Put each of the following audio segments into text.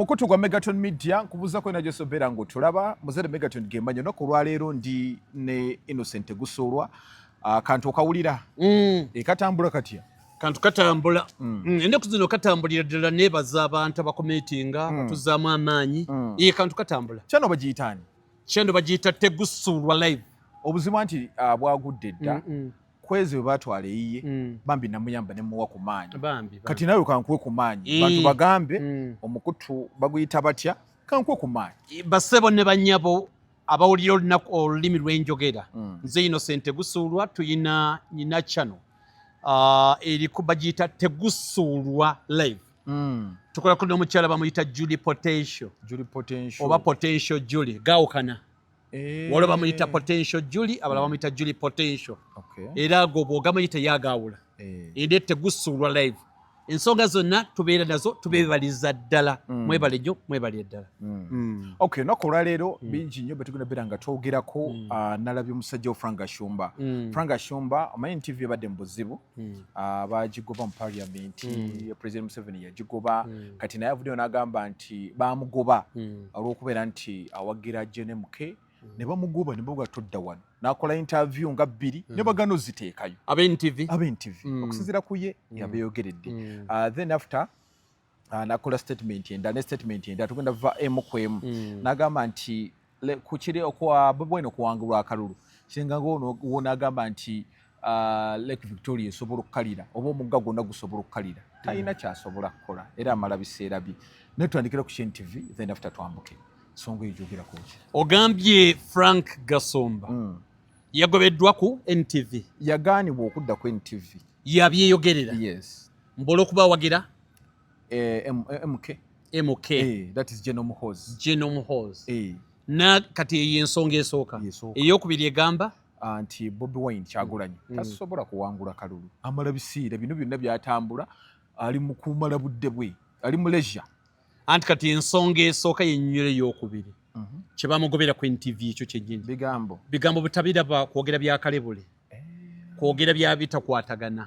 Mukutu gwa Megaton Media nkubuuzako yona gyosobeera ng'otulaba. Muzere Megaton gemanya olunaku olwaleero ndi ne Innocent Gusuulwa. Kantu okawulira ekatambula katya? Kantu katambula. Ennaku zino katambulira ddala. Neebaza abantu abakometinga, batuzaamu amaanyi. Ye kantu katambula. Kyano bagiyitaani? Kyendo bagiyita Tegusuulwa Live. Obuzibu nti bwagudde dda. Kwezi bwe batwala eyiye, bambi namuyamba nemuwa ku maanyi. Bambi. Kati nawe kankuwe ku maanyi, bantu bagambe omukutu baguyita batya, kankuwe ku maanyi. Basebo ne banyabo abawulira olunaku olulimi lw'enjogera, nze Innocent Tegusuulwa. Tuyina nyina channel eriko bagiyita Tegusuulwa Live. Tukolako n'omukyala bamuyita Julie Potential. Julie Potential. Oba Potential Julie, gaawukana. Waliwo bamuyita Potential Julie, abalala bamuyita Julie Potential. Era ago bw'ogamanyi teyagaawula. Era Tegusuulwa Live, ensonga zonna tubeera nazo, tubeebaliza ddala. Mwebale nnyo, mwebale ddala. Okay, olunaku olwaleero bingi nnyo betugenda beera nga twogerako. Nalabye omusajja wo Frank Gashumba. Frank Gashumba, omanyi NTV ebadde mu buzibu. Bagigoba mu parliament. President Museveni yagigoba. Kati naye avuddeyo n'agamba nti bamugoba olw'okubeera nti awagira Gen MK, ne bamugoba ne bamuga todda wano. N'akola interview nga bbiri ne bagana oziteekayo. Abe NTV. Abe NTV. Okusinziira ku ye yabeeyogeredde. Then after nakola statement endala ne statement endala, tugenda va emu ku emu. N'agamba nti kukiri okwa Bobi Wine okuwangulwa akalulu kiringa wonagamba nti Lake Victoria esobola okukalira oba omugga gwonna gusobola okukalira, talina kyasobola kukola era amala biseera bye. Naye tutandikira ku NTV, then after twambuke nsonga eyo. Gyogerako ki? Ogambye Frank Gasumba yagobeddwa ku NTV? Yagaanibwa okudda ku NTV. Yabyeyogerera? Yes. Mbu olw'okuba awagira MK. MK. That is General Muhoozi. General Muhoozi. Na kati eyo ensonga esooka. Yesooka. Eyokubiri egamba? Nti Bobi Wine Kyagulanyi tasobola kuwangula kalulu, amala bisiira bino byonna byatambula, ali mu kumala budde bwe, ali mu leisure. Anti kati ensonga esooka yennyonyola eyokubiri kyebamugobera ku NTV, ekyo kyennyini. Bigambo. Bigambo butabiraba, kwogera byakalebule, kwogera bya bitakwatagana.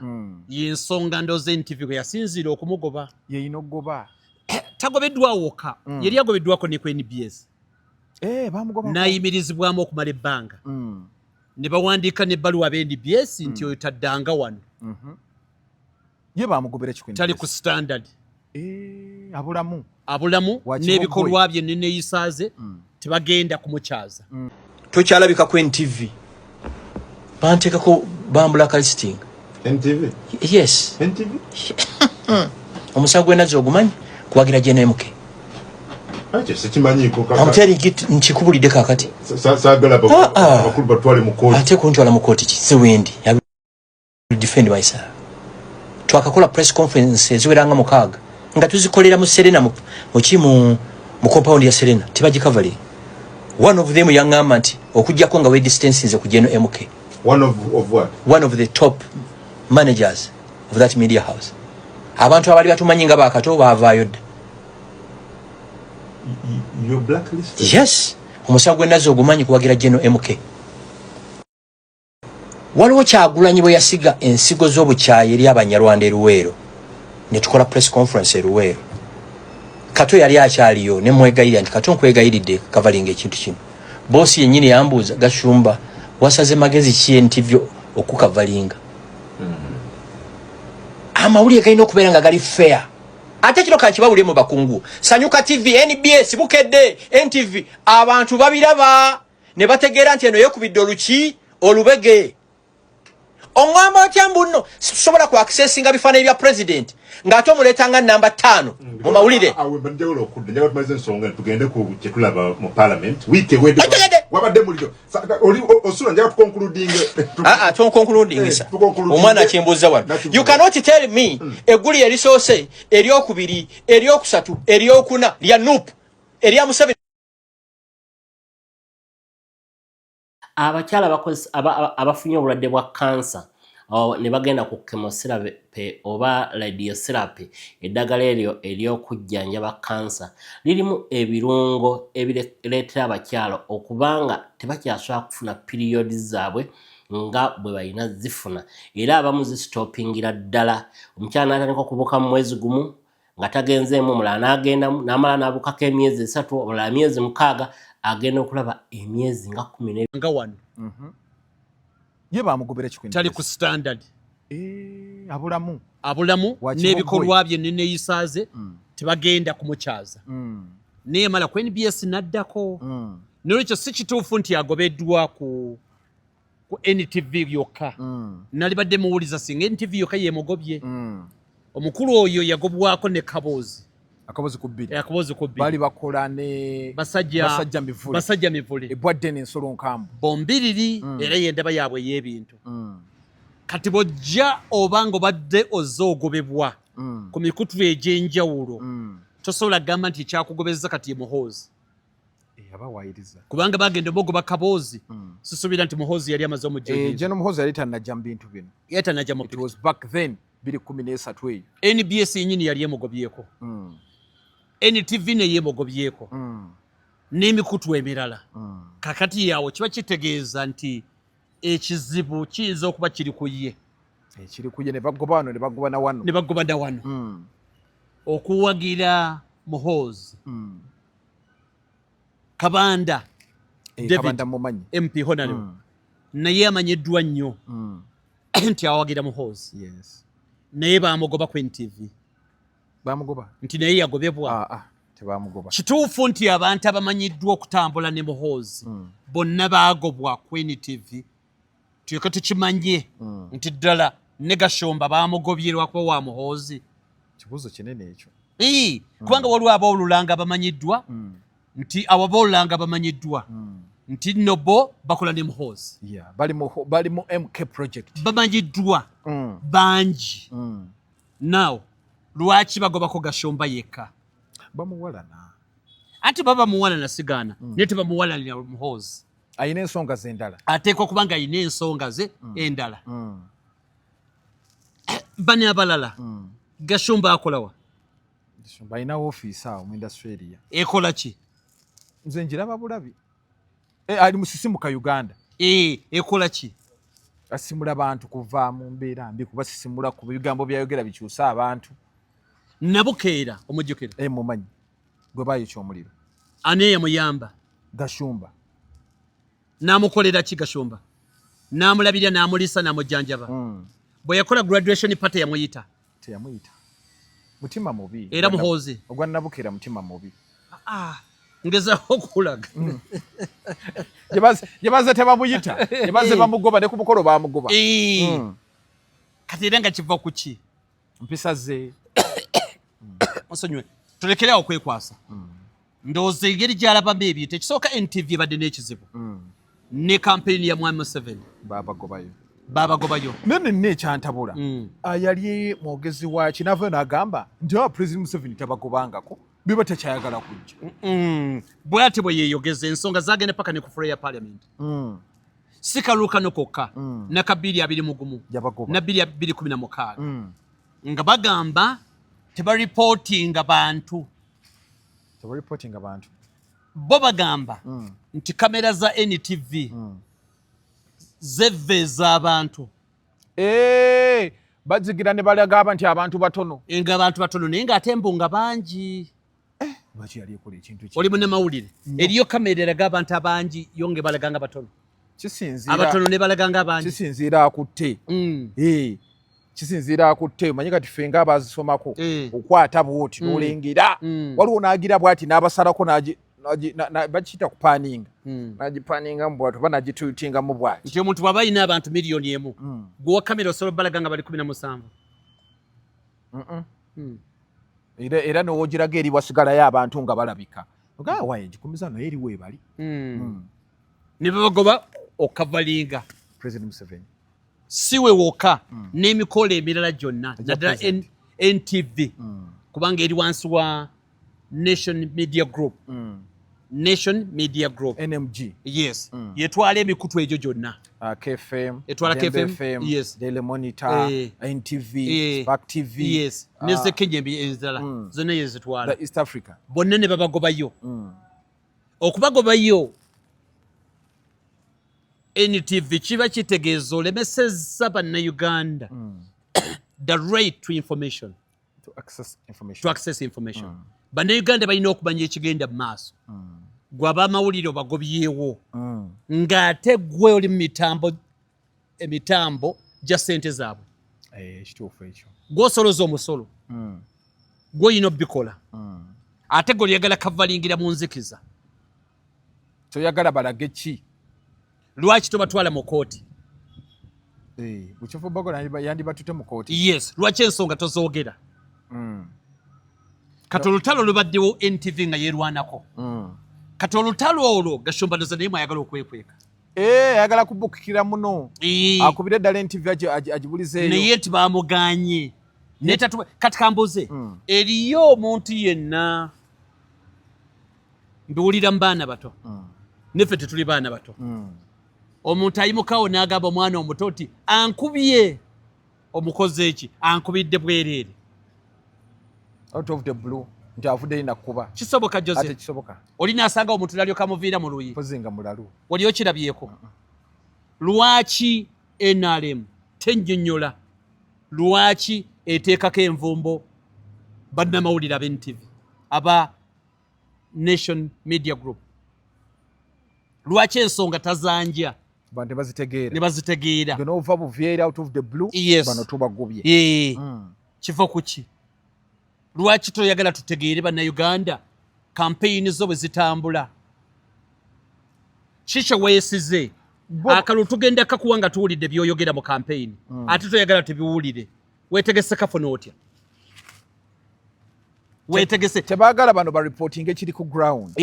Yensonga ndooza NTV kwe yasinziira okumugoba. Yeyina okugoba. Tagobeddwa wokka, yali agobeddwako ne ku NBS. Bamugoba. N'ayimirizibwamu okumala ebbanga, ne bawandiika n'ebbaluwa aba NBS nti oyo taddanga wano. Ye bamugobera ki ku Tali NBS? ku standard. Abulamu. Abulamu. Wa kibogwe. N'ebikolwa bye neneeyisaaze, tebagenda kumukyaza. Tokyalabika ku NTV, banteekako bambula blacklisting. NTV? Yes. NTV? Omusango gwenazzi ogumanyi? Kuwagira Gen MK. Ekyo sikimanyiiko kaka. I'm telling you, nkikubulidde kakati. Saagala Ah, ah. abakulu batwale mu kooti. Ate kuntwala mu kooti ki? Si wendi. I will defend myself. Twakakola press conference eziweranga 6 nga tuzikolera mu Serena, muki, mu compound ya Serena, tebagikavaling. One of them yaŋŋamba nti okugjako nga we-distancinze ku Gen MK. One of what? One of the top managers of that media house. Abantu abaali batumanyi nga bakato baavaayo dda. You're blacklisted? Yes. Omusango gwenazzi ogumanyi? Kuwagira Gen MK. Waliwo Kyagulanyi bwe yasiga ensigo z'obukyayi eri Abanyarwanda eruweero, ne tukola press conference eruweero. Kato yali akyaliyo, ne mwegayirira nti, "Kato, nkwegayiridde kavalinga ekintu kino." Boosi yennyini yambuuza, "Gashumba, wasaze magezi ki NTV okukavalinga?" Amawulire galina okubeera nga gali fair. Ate kino kankibawulire mu bakungu: Sanyuka TV, NBS, Bukedde, NTV, abantu babiraba ne bategeera nti eno yekubidde oluki olubege. Oŋŋamba otya mbu nno situsobola ku accessinga bifaananyi bya president ng'ate omuleeta nga namba 5 mu mawulire? Awo mba njagala okudda, njagala tumalize ensonga tugende ku kyetulaba mu parliament wiiki ewedde. Otegedde? Wabadde muliro. Oli osula, njagala tuconcludinge. Aa, tonconcludingisa. Tuconcludinge. Omwana akyembuuza wano. Nakibuuza. You cannot tell me egguli erisoose, eryokubiri, eryokusatu, eryokuna lya NUP, erya Museveni. Abakyala abafunye obulwadde bwa kansa ne bagenda ku chemotherapy oba radiotherapy, eddagala eryo ery'okujjanjaba kansa lirimu ebirungo ebireetera abakyala okubanga tebakyasobola kufuna periods zaabwe nga bwe balina zifuna, era abamu zisitopingira ddala. Omukyala n'atandika okubuka mu mwezi gumu. Nga tagenzeemu, omulala n'agendamu n'amala n'abukako emyezi 3, omulala myezi 6, agenda okulaba emyezi nga 10. Nga wano. Ye bamugobera ki? Tali ku standard. Eh, abulamu. Abulamu. Wa n'ebikolwa bye neneeyisa ze tebagenda kumukyaza. Naye mala ku NBS n'addako. Nolwekyo si kituufu nti agobeddwa ku NTV yokka. Nalibadde muwuliza singa NTV yokka yemugobye. Omukulu oyo yagobwako ne Kaboozi. Akabozi ku bbiri. Akaboozi ku bbiri. Baali bakola ne Basajja. Basajja Mivule. Basajja Mivule. Ebwadde n'ensolo nkambu. Bombiriri era yendaba yaabwe ey'ebintu. Kati bw'ojja oba nga obadde ozze ogobebwa ku mikutu egy'enjawulo, tosobola kugamba nti ekyakugobezza kati ye Muhoozi. Eh, aba waayiriza. Kubanga bagenda omugoba Kaboozi, sisuubira nti Muhoozi yali amaze omujja. General Muhoozi yali tannajja mu bintu bino. Yali tanajja mu It was back then, 2013 eyo. NBS yennyini yali emugobyeko, NTV naye emugobyeko, n'emikutu emirala. Kakati yawo kiba kitegeeza nti ekizibu kiyinza okuba kiri ku ye. Eh, kiri ku ye, ne bagoba wano, ne bagoba na wano. Ne bagoba na wano. Okuwagira Muhoozi. Kabanda. Eh, David. Kabanda mumanyi. MP honorable, naye amanyiddwa nnyo nti awagira Muhoozi. Naye bamugoba ku NTV. Bamugoba? Nti naye yagobebwa. Ah, ah, tebamugoba. Kituufu nti abantu abamanyiddwa okutambula ne Muhoozi bonna baagobwa ku NTV? Tulyoke tukimanye nti ddala ne Gashumba bamugobye lwakuba wa Muhoozi. Kibuuzo kinene ekyo. Ii, kubanga waliwo aboolulanga bamanyiddwa nti abo aboolulanga bamanyiddwa nti nno bo bakola ne Muhoozi. Yeah, bali mu MK project. Bamanyiddwa bangi. Now lwaki bagobako Gashumba yekka? Bamuwalana. Anti baba muwalana, sigaana, naye tebamuwalanira Muhoozi. Ayina ensonga ze endala. Ateekwa okuba nga alina ensonga ze endala. Bani abalala? Gashumba akolawa? Balina ofiisi awo mu industry area. Ekola ki? Nze njiraba bulabi. Eh, ali musisimuka Uganda. Eh, ekola ki? Asimula bantu kuva mu mbeera mbi, kubasisimula ku bigambo byayogera bikyusa abantu. Nabukeera omujjukira? E, mumanyi, gwe bayokya omuliro. Ani eyamuyamba? Gashumba. N'amukolera ki Gashumba? N'amulabirira, n'amulisa, n'amujjanjaba. Bwe yakola graduation party yamuyita? Teyamuyita, mutima mubi. Era Muhoozi. Ogwa Nabukeera mutima mubi. Ah, ngezaho okulaga. Gye baze tebamuyita, gye baze bamugoba, ne ku mukolo bamugoba. Eh. Kati era nga kiva ku ki? Mpisa ze. Onsonyiwe, tulekereawo okwekwasa. Ndowooza engeri gy'alabamu ebintu, ekisooka NTV ebadde n'ekizibu ne kampeyini ya Mwami Museveni. Babagobayo. Babagobayo. Nene nina ekyantabula. Ah, yali mwogezi wa kinavayo n'agamba nti awa President Museveni tabagobangako, biba takyayagala kujja. Bw'ati bwe yeeyogeza, ensonga zagenda paka ne ku floor ya parliament. Si kalulu kano kokka, naka 2021 Yabagoba. Na 2016 nga bagamba tebaripootinga bantu. Tebaripootinga bantu. Bo bagamba nti kamera za NTV zevva ez'abantu. Eh, bazigira ne balagamba nti abantu batono. Nga abantu batono, naye ng'ate mbu nga bangi. Lwaki yali ekola ekintu ki? Oli munnamawulire, eriyo kamera eraga abantu abangi, yo nga balaga nga batono? Kisinziira. Abatono ne balaga nga abangi. Kisinziira akutte. Eh, kisinziira akutte. Omanyi kati ffe nga abazisomako, okwata bwoti n'olengera. Waliwo n'agira bwati n'abasalako bakiyita kupaninga. N'agipaningamu bwati oba n'agituutingamu bwati. Nti omuntu bw'aba alina abantu 1 million, gwewa kamera osobola obalaga nga bali 17? Era nowogiraga eri wasigalayo abantu nga balabika. Ogaa waye ngikumiza naye eri weebali. Ne babagoba okavalinga President Museveni. Si we wokka, n'emikolo emirala gyonna, Ejja naddala President. NTV, kubanga eri wansi wa Nation Media Group. Nation Media Group. NMG. Yes, yetwala emikutu egyo gyonna. KFM, Etwala Dembe KFM, FM, Daily Monitor, NTV, Spark TV, yes, nezekenya endala zonna yezitwala. The East Africa. Bonna ne babagobayo. Okubagobayo NTV kiba kitegeeza olemesezza Bannayuganda the right to information. To access information. To access information. Bannayuganda balina okumanya ekigenda mu maaso. Gwe abamawulire obagobyewo, ng'ate gwe oli mu mitambo, emitambo gya ssente zaabwe. Ekituufu ekyo. Gw'osoloza omusolo, gw'olina obikola, ate gwe oyagala kavalingira mu nzikiza. Toyagala balage ki? Lwaki tobatwala mu kooti? Bukyofu bagola yandibatute mu kooti. Yes, lwaki ensonga tozoogera? Kati olutalo lubaddewo, NTV nga yeerwanako. Kati olutalo olwo Gashumba ndoza naye mwayagala okwekweka. Ayagala kubukikira muno. Akubire eddala NTV agibulizeeyo. Naye nti bamuganye. Naye kati kambuze, eriyo omuntu yenna, mbiwulira mu baana bato, neffe tetuli baana bato, omuntu ayimukawo n'agamba omwana omuto nti ankubye, omukozi eki, ankubidde bwereere. Out of the blue nti avuddeyo nakkuba. Kisoboka? Ate Jose? Kisoboka. Oli n'asanga omuntu nalyoka amuviira mu luyi. Mpozi nga mulalu. Wali okirabyeko? Lwaki NRM tennyonnyola lwaki eteekako envumbo bannamawulire aba NTV, aba Nation Media Group? Lwaki ensonga tazanja Bantu tebazitegeera. Ne bazitegeera? Gwe n'ova buvyeri out of the blue. Yes. Bano tubagobye. Kiva ku ki? Lwaki toyagala tutegeere bannayuganda kampeyini zo bwe zitambula? Kikye weesize? Akalulu tugenda kakuwa nga tuwulidde byoyogera mu kampeyini, ate toyagala tubiwulire. Weetegese kafuna otya? Weetegese? Tebaagala bano bareportinga ekiri ku ground.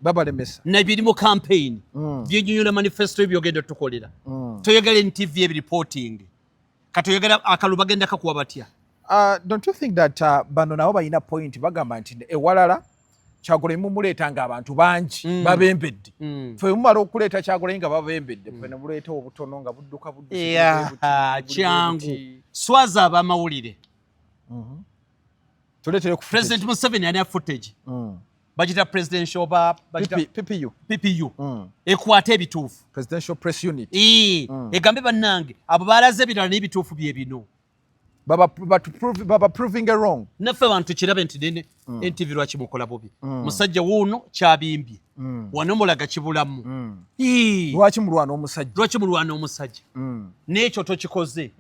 Babalemesa. Nabiri mu campaign, byenyonyola manifesto byogenda tukolera, toyagala NTV ebireporting. Kati oyagala akalulu bagenda kakuwa batya? Don't you think that bano nabo balina point? Bagamba nti ewalala Kyagulanyi mumuleeta nga abantu bangi babembedde. Ffe mumala okuleeta Kyagulanyi nga babembedde, ffe ne muleeta obutono nga budduka buddusi. Yeah, kyangu swaza abamawulire. Tuleetere ku President Museveni alina footage, bagita presidential ba bagita PPU. PPU, ekwata ebituufu. Presidential Press Unit. Egambe bannange abo balaze ebirala n'ebituufu bye bino. Baba proving wrong. Naffe abantu kirabe nti nene NTV lwaki mukola bubi? Musajja wuuno kyabimbye wano, mulaga kibulamu. Lwaki mulwana omusajja? Lwaki mulwana omusajja? N'ekyo tokikoze.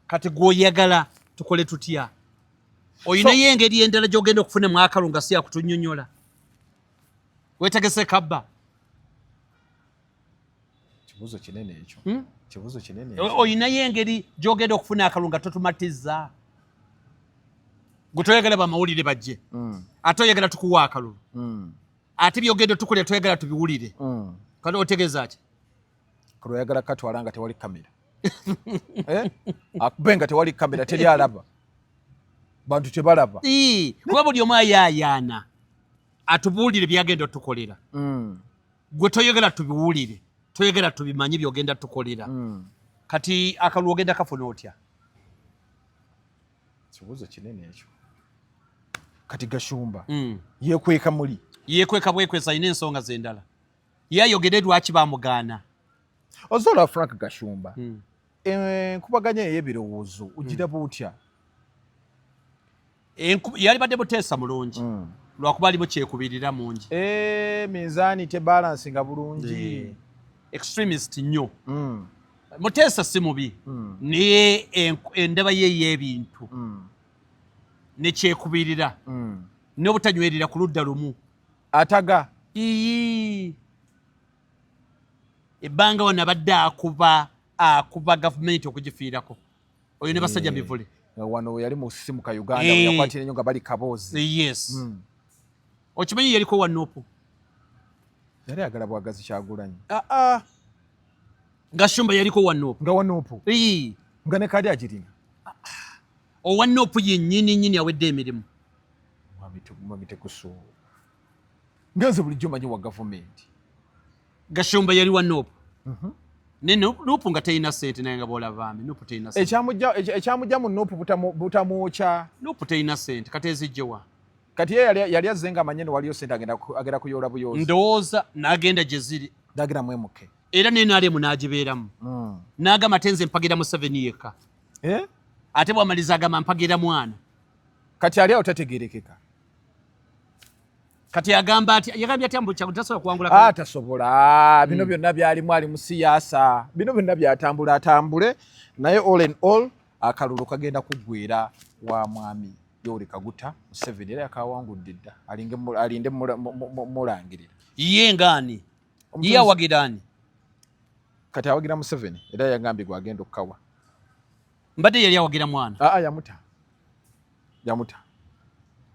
Kati gweoyagala tukole tutya? Oyinayo engeri endala gy'ogenda okufunamu akalu nga si yakutunyonyola? Wetegese kabba? Kibuuzo kinene ekyo. Kibuuzo kinene. Oyinayo engeri gy'ogenda okufuna akalu nga totumatiza? Gwe toyagala bamawulire bajje, ate oyagala tukuwa akalulu, ate byogenda tukolera toyagala tubiwulire. Kati otegeeza ki? Kalwayagala katwala nga tewali kamera. Eh? Akube nga tewali kamera, teri alaba, bantu tebalaba. Kuba buli omu ayaayaana atubuulire byagenda otukolera. Gwe toyogera tubiwulire, toyogera tubimanyi byogenda tukolera. Kati akalulu ogenda kafuna otya? Kibuuzo kinene ekyo. Kati Gashumba yekweka muli. Yekweka bwekwesa, alina ensonga zendala. Ye ayogere lwaki bamugaana. Ozola Frank Gashumba, enkubaganya ey'ebirowoozo ogiraba otya? Yali badde buteesa mulungi, lwakuba alimu kyekubirira mungi. Minzaani tebalansinga bulungi. Extremist nnyo. Muteesa si mubi, naye endaba ye ey'ebintu nekyekubirira n'obutanywerera ku ludda lumu. Ataga. Ii. Ebbanga wano abadde akuba gavumenti okugifiirako, oyo ne basajja mivule. Nga wano yali mu Sisimuka Uganda, yakwatira nnyo nga bali kaboozi. Yes. Okimanyi yaliko wa NUP? Yali ayagala bwagazi Kyagulanyi. Ah, Gashumba yaliko wa NUP. Nga wa NUP? Ii. Nga ne kadi agirina? Owa NUP yennyini nnyini awedde emirimu. Mwami Tekusu, ngenze bulijjo manyi wa gavumenti. Gashumba yali wa NUP, ne NUP nga terina sente, naye nga bolaba bambi NUP terina sente. Ekyamujja mu NUP butamwokya. NUP terina sente, kati ezijjewa? Kati ye yali azze nga amanye ne waliyo sente, agenda kuyoola buyoozi. Ndowooza n'agenda gye ziri. N'agenda mwemuke. Era ne NRM n'agibeeramu, n'agamba ate nze mpagira Museveni yekka. Eh? Ate bwamaliza agamba mpagira mwana. Kati ali awo tategerekeka. Kati agamba ati yagambye atya mbu Kyagulanyi tasobola kuwangula? Ah, tasobola. Bino byonna byalimu, ali mu siyaasa, bino byonna byatambula atambule, naye all in all akalulu kagenda kuggwera wa mwami Yoweri Kaguta Museveni, era yakawangudde dda, alinde mulangirira. Ye ngaani? Ye awagira ani? Kati awagira Museveni, era yagambye gwagenda okukawa. Mbadde yali awagira mwana. Aa, yamuta, yamuta.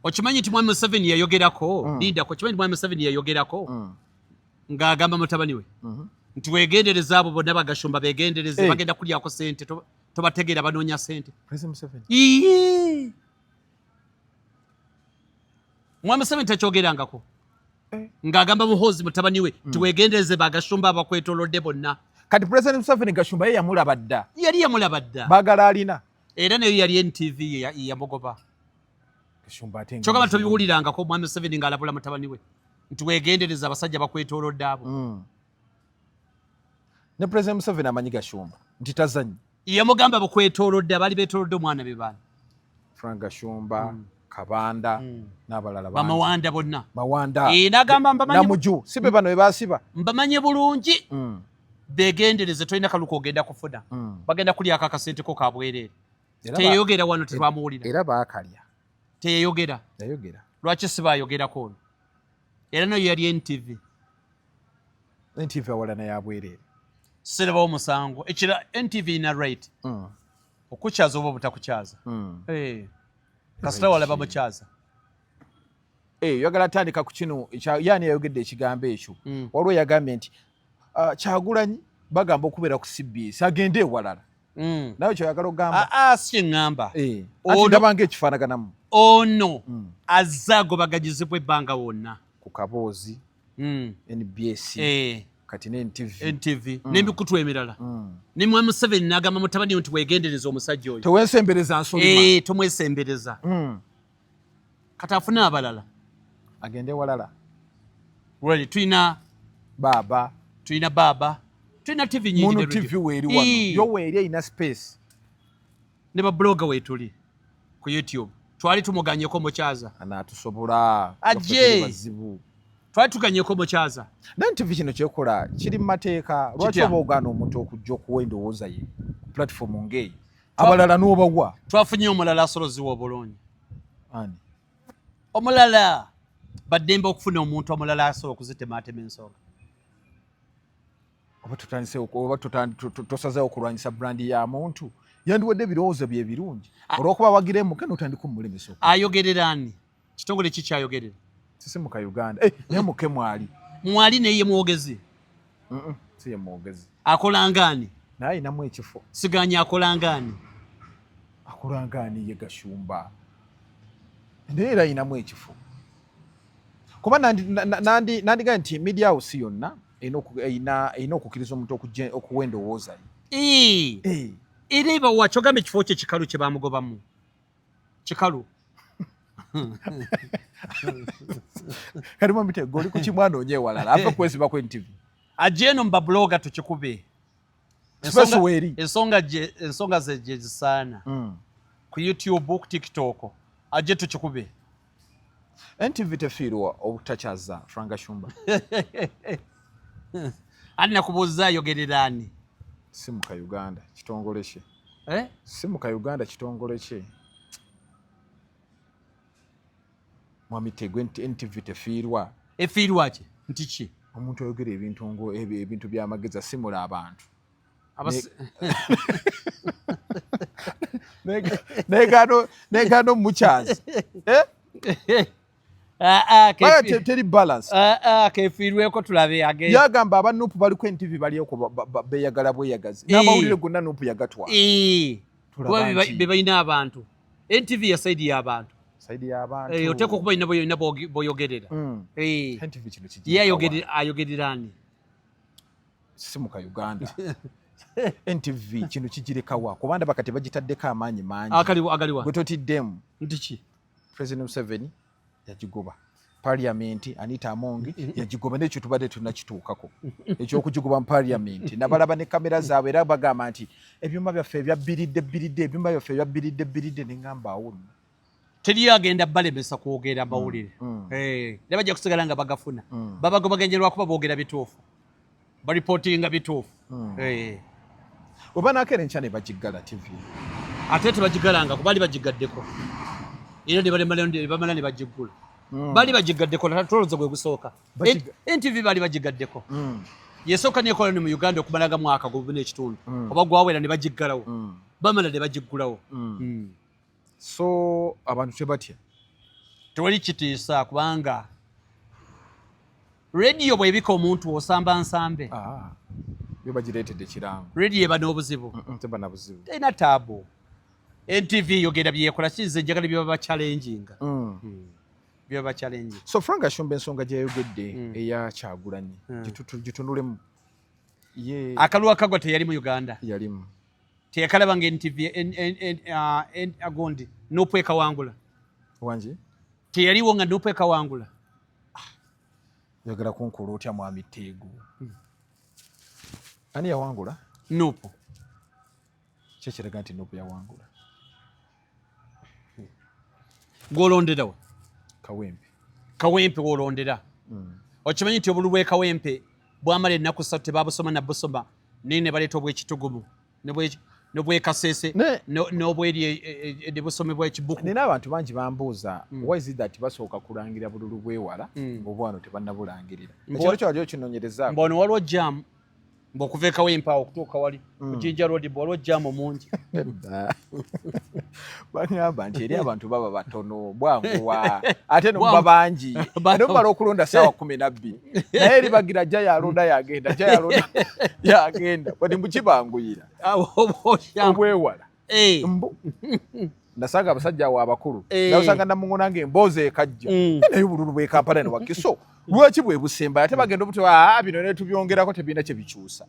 Okimanyi nti mwami Museveni yayogerako? Lindako, okimanyi nti mwami Museveni yayogerako ng'agamba mutabani we nti wegendereza abo bonna bagashumba, begendereze, bagenda kulyako sente, tobategeera, banoonya sente. President Museveni? Ii! Mwami Museveni takyogerangako ng'agamba Muhoozi mutabani we nti wegendereze bagashumba abakwetolodde bonna. Kati President Museveni Gashumba ye yamulaba dda. Yali yamulaba dda. Baagala alina. Era nayo yali NTV ye yamugoba. Gashumba ate nga Kyokka muzibu. tobiwulirangako mwami Museveni ng'alabula mutabani we nti wegendereza abasajja bakwetolodde abo. Ne President Museveni amanyi Gashumba nti tazanyi. Yamugamba bakwetolodde, abaali beetolodde omwana be baana. Frank Gashumba, Kabanda n'abalala bangi. Bamawanda bonna. Mawanda. Eh, n'agamba mbamanyi. Namuju, si be bano be basiba? Mbamanye bulungi, begendereze, tolina kaluka ogenda kufuna, bagenda kulyako akasente ko kabwereere. Teyeyogera wano, tetwamuwulira. Era baakalya. Teyeyogera. Yayogera. Lwaki si bayogerako ono? Era nayo yali NTV. NTV awalana yabwereere. Sirabawo omusango ekira, NTV ina right okukyaza oba obutakukyaza. Eh, kasita walaba mukyaza. Eh, oyagala tandika ku kino yaani yayogedde ekigambo ekyo. Waliwo yagambye nti Kyagulanyi bagamba okubeera ku CBS, agende ewalala. Nawe kyoyagala ogamba? Aa, si kyeŋŋamba. Eh, ati ndaba ngaekifaanaganamu. Ono azze agobaganyizibwa ebbanga wonna. Ku kaboozi, NBS, kati ne NTV. NTV n'emikutu emirala. Ne mwami Museveni n'agamba mutabani we nti wegendereza omusajja oyo. Tewensembereza nsolima. Eh, tomwesembereza. Kati afune abalala. Agende walala. Well, tulina baaba. Tulina baaba, tulina TV nyingi. Muno ne radio. TV weeri wano. Yo weeri erina space. Ne bablogger weetuli ku YouTube, twali tumuganyeko mukyaza. Anaatusobola. Ajje. Bazibu. Twali tuganyeko mukyaza. Naye TV kino kyekola kiri mu mateeka? Lwaki Kitya? oba ogaana omuntu okujja okuwa endowooza ye ku platform ng'eyo, abalala n'obawa? Twafunye omulala asoloziwa obulungi. Ani? Omulala baddembe okufuna omuntu omulala asobola okuzitemaatema ensonga. Oba tutandise oba tosazeewo okulwanyisa brand ya muntu, yandiwadde ebirowoozo bye ebirungi, olw'okuba wagira emuke n'otandika omulemesa. Ayogerera ani? Kitongole ki kyayogerera? Sisimuka Uganda. Eh, naye muke mwali. Mwali, naye ye mwogezi? Si ye mwogezi. Akola ngaani? Naye ayinamu ekifo. Siganya, akola ngaani? Akola ngaani ye Gashumba, naye era ayinamu ekifo, kuba nandiga nti media house yonna erina okukkiriza omuntu okuwa endowooza ye. Eh. Era ebawa kyogamba ekifo kye kikalu kye bamugobamu kikalu. Kati mwamitego oli ku kimwana onye ewalala, ave kwesiba ku NTV. Ajje eno mu bablogger tukikube. Space weeri. Ensonga ze gye zisaana ku YouTube, ku TikTok, ajje tukikube. NTV tefiirwa obutakyaza Frank Gashumba? Ani nakubuuza, ayogerera ani? Simuka Uganda kitongole kye. Eh? Simuka Uganda kitongole kye. Mwamitego, NTV tefiirwa? Efiirwa ki? Nti ki? Omuntu ayogera ebintu ngo ebintu by'amagezi, asimula abantu. Negaano mukyazi. Eh? Ah, ah, Baya teri balance. Ah, ah, kefiirweko tulabe agenda. Yagamba aba NUP baliko NTV balyoko beyagala bweyagazi, n'amawulire gonna NUP yagatwala. Tulaba Kuba nti be balina abantu. NTV ya side y'abantu. Side y'abantu. Eh, oteekwa okuba olina boyina boyogerera. Eh. NTV kino Ye kigira ayogerera ani? Simuka Uganda, NTV kino kigirekawa? Kuba ndaba kati bagitaddeko amaanyi mangi. Akaliwa agaliwa? Gwe totiddemu? Nti ki? President Museveni yagigoba, parliament, Anita Among yagigoba, nekyo tubadde tunakituukako ekyokugikuba mu parliament. Nabalaba ne kamera zaabwe, era bagamba nti ebyuma byaffe ebyabbiridde bbiridde, ebyuma byaffe ebyabbiridde bbiridde, neŋŋamba awo nno. Teriyo agenda balemesa kwogera mawulire. Era bajja kusigala nga bagafuna. Babagobagenje lwakuba boogera bituufu, baripootinga bituufu. Oba nakeera enkya ne bagiggala TV? Ate tebagigalanga, kuba bali bagigaddeko era ne bamala ne bagiggula. Bali bagigaddeko, tolowooza gwe gusooka. NTV bali bagigaddeko. Yesooka nekola ne mu Uganda okumala ga mwaka gumu n'ekitundu oba gwawera ne bagiggalawo, bamala ne bagiggulawo. So abantu tebatya? Tewali kitiisa, kubanga rediyo bw'ebika omuntu osamba nsambe. Ah, yo bagireetedde kirango. Rediyo eba n'obuzibu. Teba na buzibu. Terina taabu. NTV yogera byekola, kinze njagala byebaba challenginga. Byebaba challenging. So Frank Gashumba, ensonga gyeyayogedde eya Kyagulanyi, gitunulemu ye. Akalulu akagwa teyali mu Uganda? Yalimu. Teyakalaba nga NTV agondi NUP ekawangula? Wangi? Teyaliwo nga NUP ekawangula? Yogera kunkola otya, mwami Teego? Ani yawangula? NUP. Kyekiraga nti NUP yawangula? Gwolonderawa? Kawempe. Kawempe wolondera. Okimanyi nti obululu bw'e Kawempe bwamala ennaku 3 tebabusoma na busoma, naye ne baleeta obwekitugumu n'obwekasese n'obweri ne busomebwa ekibuku. Nina abantu bangi bambuuza, why is it that basooka kulangira bululu bwewala ng'obwano tebannabulangirira? Ekintu kyo wali okinoonyerezaako? Mbono waliwo jam, mbu okuva e Kawempe awo okutuuka wali ku Jinja Road, mbu waliwo jam mungi. Nedda. Bagamba nti eri abantu baba batono, bwanguwa, ate nomuba bangi nomumala okulonda saawa 12, naye eri bagira jja yalonda yagenda, jja yalonda yagenda, bati mbu kibanguyira obwewala. Mbu nasanga abasajja awo abakulu, nasanga namuŋona nga emboozi ekajja. Naye obululu bw'e Kampala ne Wakiso lwaki bwe busemba? Ate bagenda obuti, "Ah, bino ne tubyongerako tebirina kye bikyusa."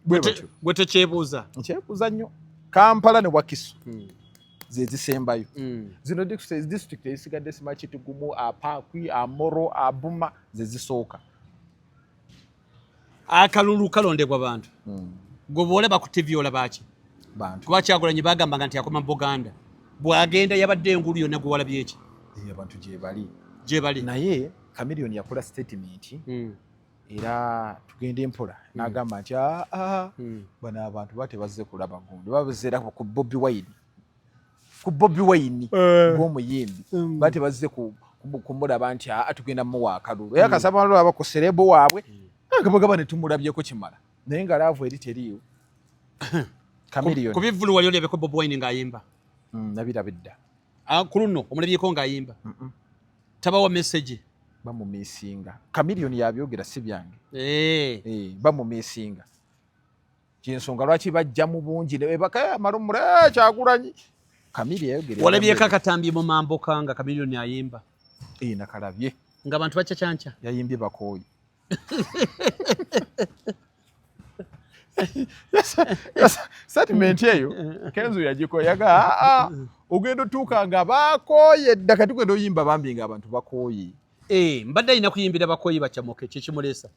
Bwe batyo. Gwe tekyebuuza? Nkyebuuza nnyo. Kampala ne Wakiso ze zisembayo. Zino district ezisigadde, sima Kitugumu, Apaakwi, Amoro, Abuma, ze zisooka. Akalulu kalondebwa bantu. Gwe bwolaba ku TV olabaki? Bantu. Kuba Kyagulanyi bagambanga nti akoma mu Buganda, bwagenda yabadde engulu yonna, gwe walabye ki? Abantu gye bali. Gye bali. Naye Chameleone yakola statement, era tugende mpola, n'agamba nti aa, bano abantu ba tebazze kulaba gundi, babazze ku Bobi Wine, ku Bobi Wine ng'omuyimbi. Ba tebazze kumulaba nti aa, tugenda muwa akalulu, era kasaba laba ku celeb waabwe agabagaba ne tumulabyeko kimala, naye nga love eri teriiwo. Chameleone. Ku bivvulu wali olyabeko Bobi Wine ng'ayimba? Nabiraba edda. Ah, ku luno omulabyeko ng'ayimba? Tabawa message? Bamumisinga. Chameleone yabyogera, si byange. Bamumisinga, kyensonga lwaki bajja mu bungi ne bebaka malumula Kyagulanyi. Chameleone yayogera. Walabyeko akatambi mu mambuka nga Chameleone ayimba? Nakalabye. Ng'abantu bacacanca. Yayimbye bakooyi. Statement eyo Kenzo yagiko yaga, aa, ogenda otuuka nga bakooye dda, kati tugenda oyimba bambi nga abantu bakooye. Mbadde alina kuyimbira bakooyi bakyamuke, kikimuleesa.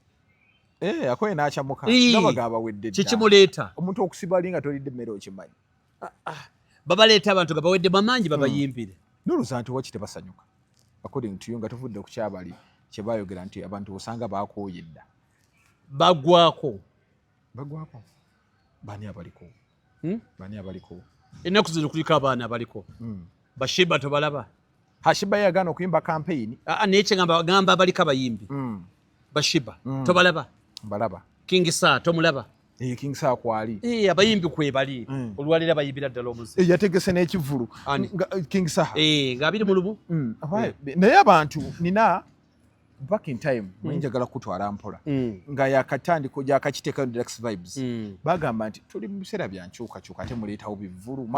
Akoye n'akyamuka. Gaba gabawedde dda. Kikimuleeta. Omuntu okusiba ali nga tolidde mmere, okimanyi. Babaleeta abantu nga bawedde mamangi babayimbire. Nolowooza nti waki tebasanyuka, according to you, nga tuvudde ku kyabali kye bayogera nti abantu osanga bakooye dda? Bagwako. Bagwako bani abaliko? Bani abaliko? Ennaku zino kuliko abaana abaliko. Ba Sheebah tobalaba? Ha, Sheebah yagaana okuyimba campaign. Ah, naye kyengamba gamba abaliko abayimbi. Ba Sheebah tobalaba? Mbalaba. King Saha tomulaba? King Saha kwali. Abayimbi kwebali. Olwaleero abayimbira ddala omuze. Yategese n'ekivvulu. Ani? King Saha. Nga 21. Naye abantu nina back in time, njagala kutwala mpola, nga yakatandika yakakiteekayo Deluxe Vibes, bagamba nti tuli mu biseera bya nkyukakyuka, ate muleetawo bivvulu,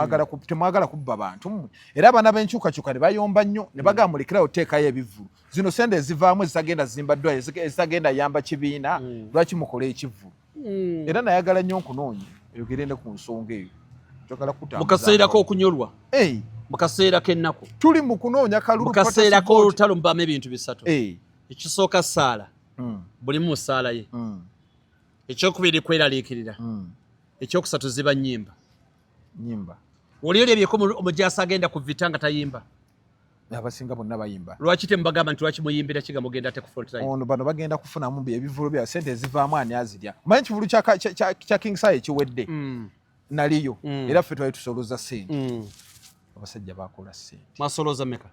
temwagala kubba bantu mmwe. Era abaana b'enkyukakyuka ne bayomba nnyo ne bagamba mulekerawo teekayo ebivvulu, zino sente ezivaamu ezitagenda zimba ddwaliro, ezitagenda yamba kibiina, lwaki mukola ekivvulu? Era nayagala nnyo nkunoonya oyogere ne ku nsonga eyo, njagala mu kaseera k'okunyolwa, mu kaseera k'ennaku, tuli mu kunoonya kalulu. Mu kaseera k'olutalo mubaamu ebintu bisatu. Ekisooka saala, buli mu saala ye. Ekyokubiri kweraliikirira. Ekyokusatu ziba nnyimba. Nyimba. Oli olyabyeko omujaasi agenda ku vita nga tayimba? Abasinga bonna bayimba. Lwaki temubagamba nti lwaki muyimbira kiga mugenda ate ku front line? Ono bano bagenda kufunamu ebivulu bya sente ezivaamu, ani azirya? Omanyi ekivulu kya King Saha ekiwedde naliyo, era ffe twali tusoloza sente. Abasajja bakola sente. Mwasoloza meka?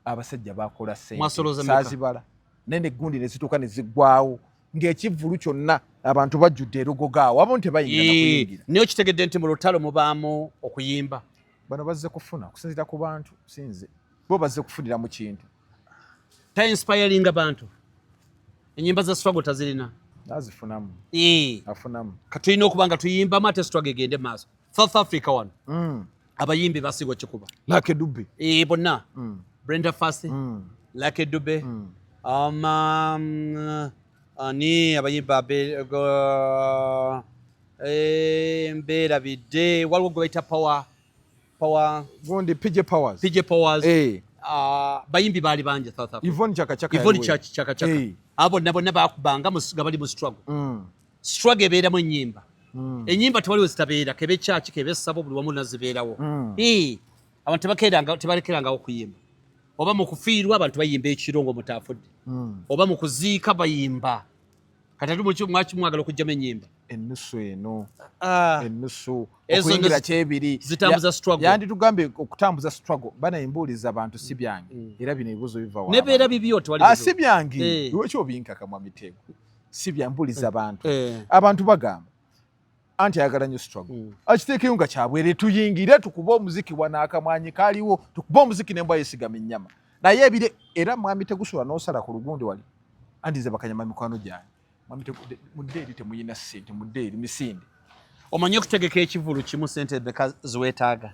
Abasajja bakola sente. Mwasoloza meka? Saazibala, naye negundi nezituuka neziggwawo ng'ekivvulu kyonna abantu bajjudde erugogaawo, abamu tebayingira nakuyingira. Naye okitegedde nti mu lutalo mubaamu okuyimba. Bano bazze kufuna okusinziira ku bantu, sinze bo bazze kufunira mu kintu. Tainspiringa bantu, enyimba za struggle tazirina. Azifunamu. Afunamu. Katulina okuba nga tuyimbamu ate struggle egende maaso. South Africa wano abayimbi basinga okikuba. Lucky Dube. Bonna. Brenda Fassie, Lucky Dube, ani abayimbi mbeerabidde, waliwo gwe bayita Power Gundi PJ Powers. PJ Powers. Bayimbi baali bangi South Africa. Yvonne Chaka Chaka. Yvonne Chaka Chaka. Abo bonna bonna bakubanga nga bali mu struggle. Struggle ebeeramu ennyimba. Ennyimba tewaliwo zitabeera, kebe kyaki, kebe ssabo, buli wamu nazibeerawo. Abantu tebalekerangawo okuyimba. Oba mu kufiirwa abantu bayimba ekiro ng'omuntu afudde. Oba mu kuziika bayimba. Kati ate mwaki mwagala okuggyamu ennyimba? Ennusu eno. Ennusu. Okuyingira kyebiri. Zitambuza struggle. Yanditugambye okutambuza struggle. Bana embuuliza abantu si byange. Era bino ebibuuzo biva wa. Nebeera bibyo tewali. Si byange. Lwaki obinkaka mwa mitego? Si bya mbuuliza abantu. Abantu bagamba anti ayagala nnyo struggle. Akiteekeyo nga kyabwere, tuyingire tukube omuziki wano, akamwanyi kaliwo, tukube omuziki n'embwa yeesigama ennyama. Naye ebire era mwami tegusula n'osala ku lugundi wali. Anti nze bakanyama mikwano gyange. Mwami mudde eri temuyina ssente, mudde eri misinde. Omanyi okutegeka ekivulu kimu ssente meka ziweetaaga?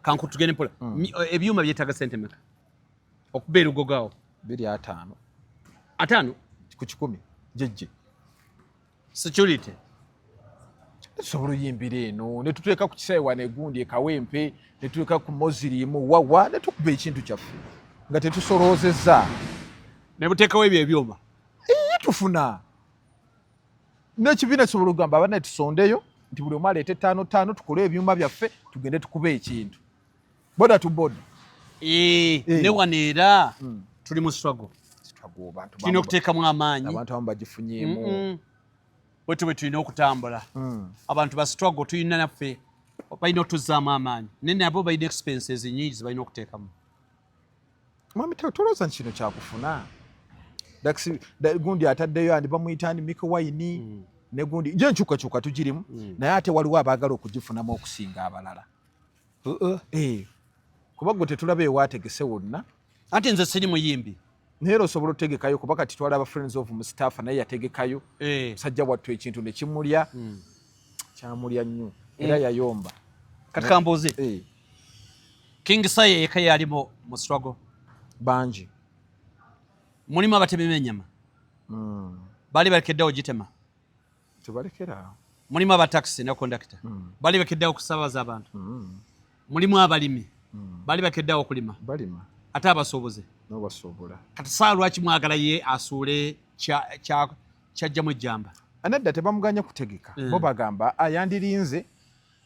Kanku tugende mpola. Ebyuma byetaaga ssente meka? Okuba erugogaawo. 25. 50? Ku 100 jejje. Security. Tusobola oyimbira eno ne tuteeka ku kisaawe wano egundi ekawempe, ne tuteeka ku mozirimu wawa, ne tukuba ekintu kyaffe nga tetusoloozezza. Ne buteekawo ebyo ebyuma. Tufuna n'ekibiina kisobola okugamba abanne tusondeyo nti buli omu aleete 5 5, tukole ebyuma byaffe, tugende tukube ekintu boda to boda. Ne wano era tuli mu struggle. Tulina okuteekamu amaanyi. Abantu abamu bagifunyeemu. Bwetyo bwe tulina okutambula. Abantu ba struggle tulina naffe balina otuzzaamu amaanyi, naye nabo balina expenses nyingi zebalina okuteekamu. Mwami tolowooza nti kino kyakufuna? Gundi ataddeyo andi bamuyita andi Mikie Wine ne gundi je enkyukakyuka tugirimu, naye ate waliwo abaagala okugifunamu okusinga abalala. Kuba gwe tetulaba ewaategese wonna. Anti nze siri muyimbi. Naye era osobola otegekayo, kuba kati twalaba Friends of Mustafa naye yategekayo. Musajja wattu ekintu ne kimulya, kyamulya nnyo era yayomba. Kati kambuuze, King Saha yekka yalimu mu struggle? Bangi. Mulimu abatemi b'ennyama, baali balekeddewo gitema? Tebalekera. Mulimu abatakisi ne kondakita, baali bakeddewo okusaabaza abantu? Mulimu abalimi, baali bakeddewo okulima? Balima. Ate abasuubuzi? Nobasuubula. Kati saa lwaki mwagala ye asuule kyajjamu ejjamba? Nedda, tebamuganye kutegeka. Bo bagamba ayandirinze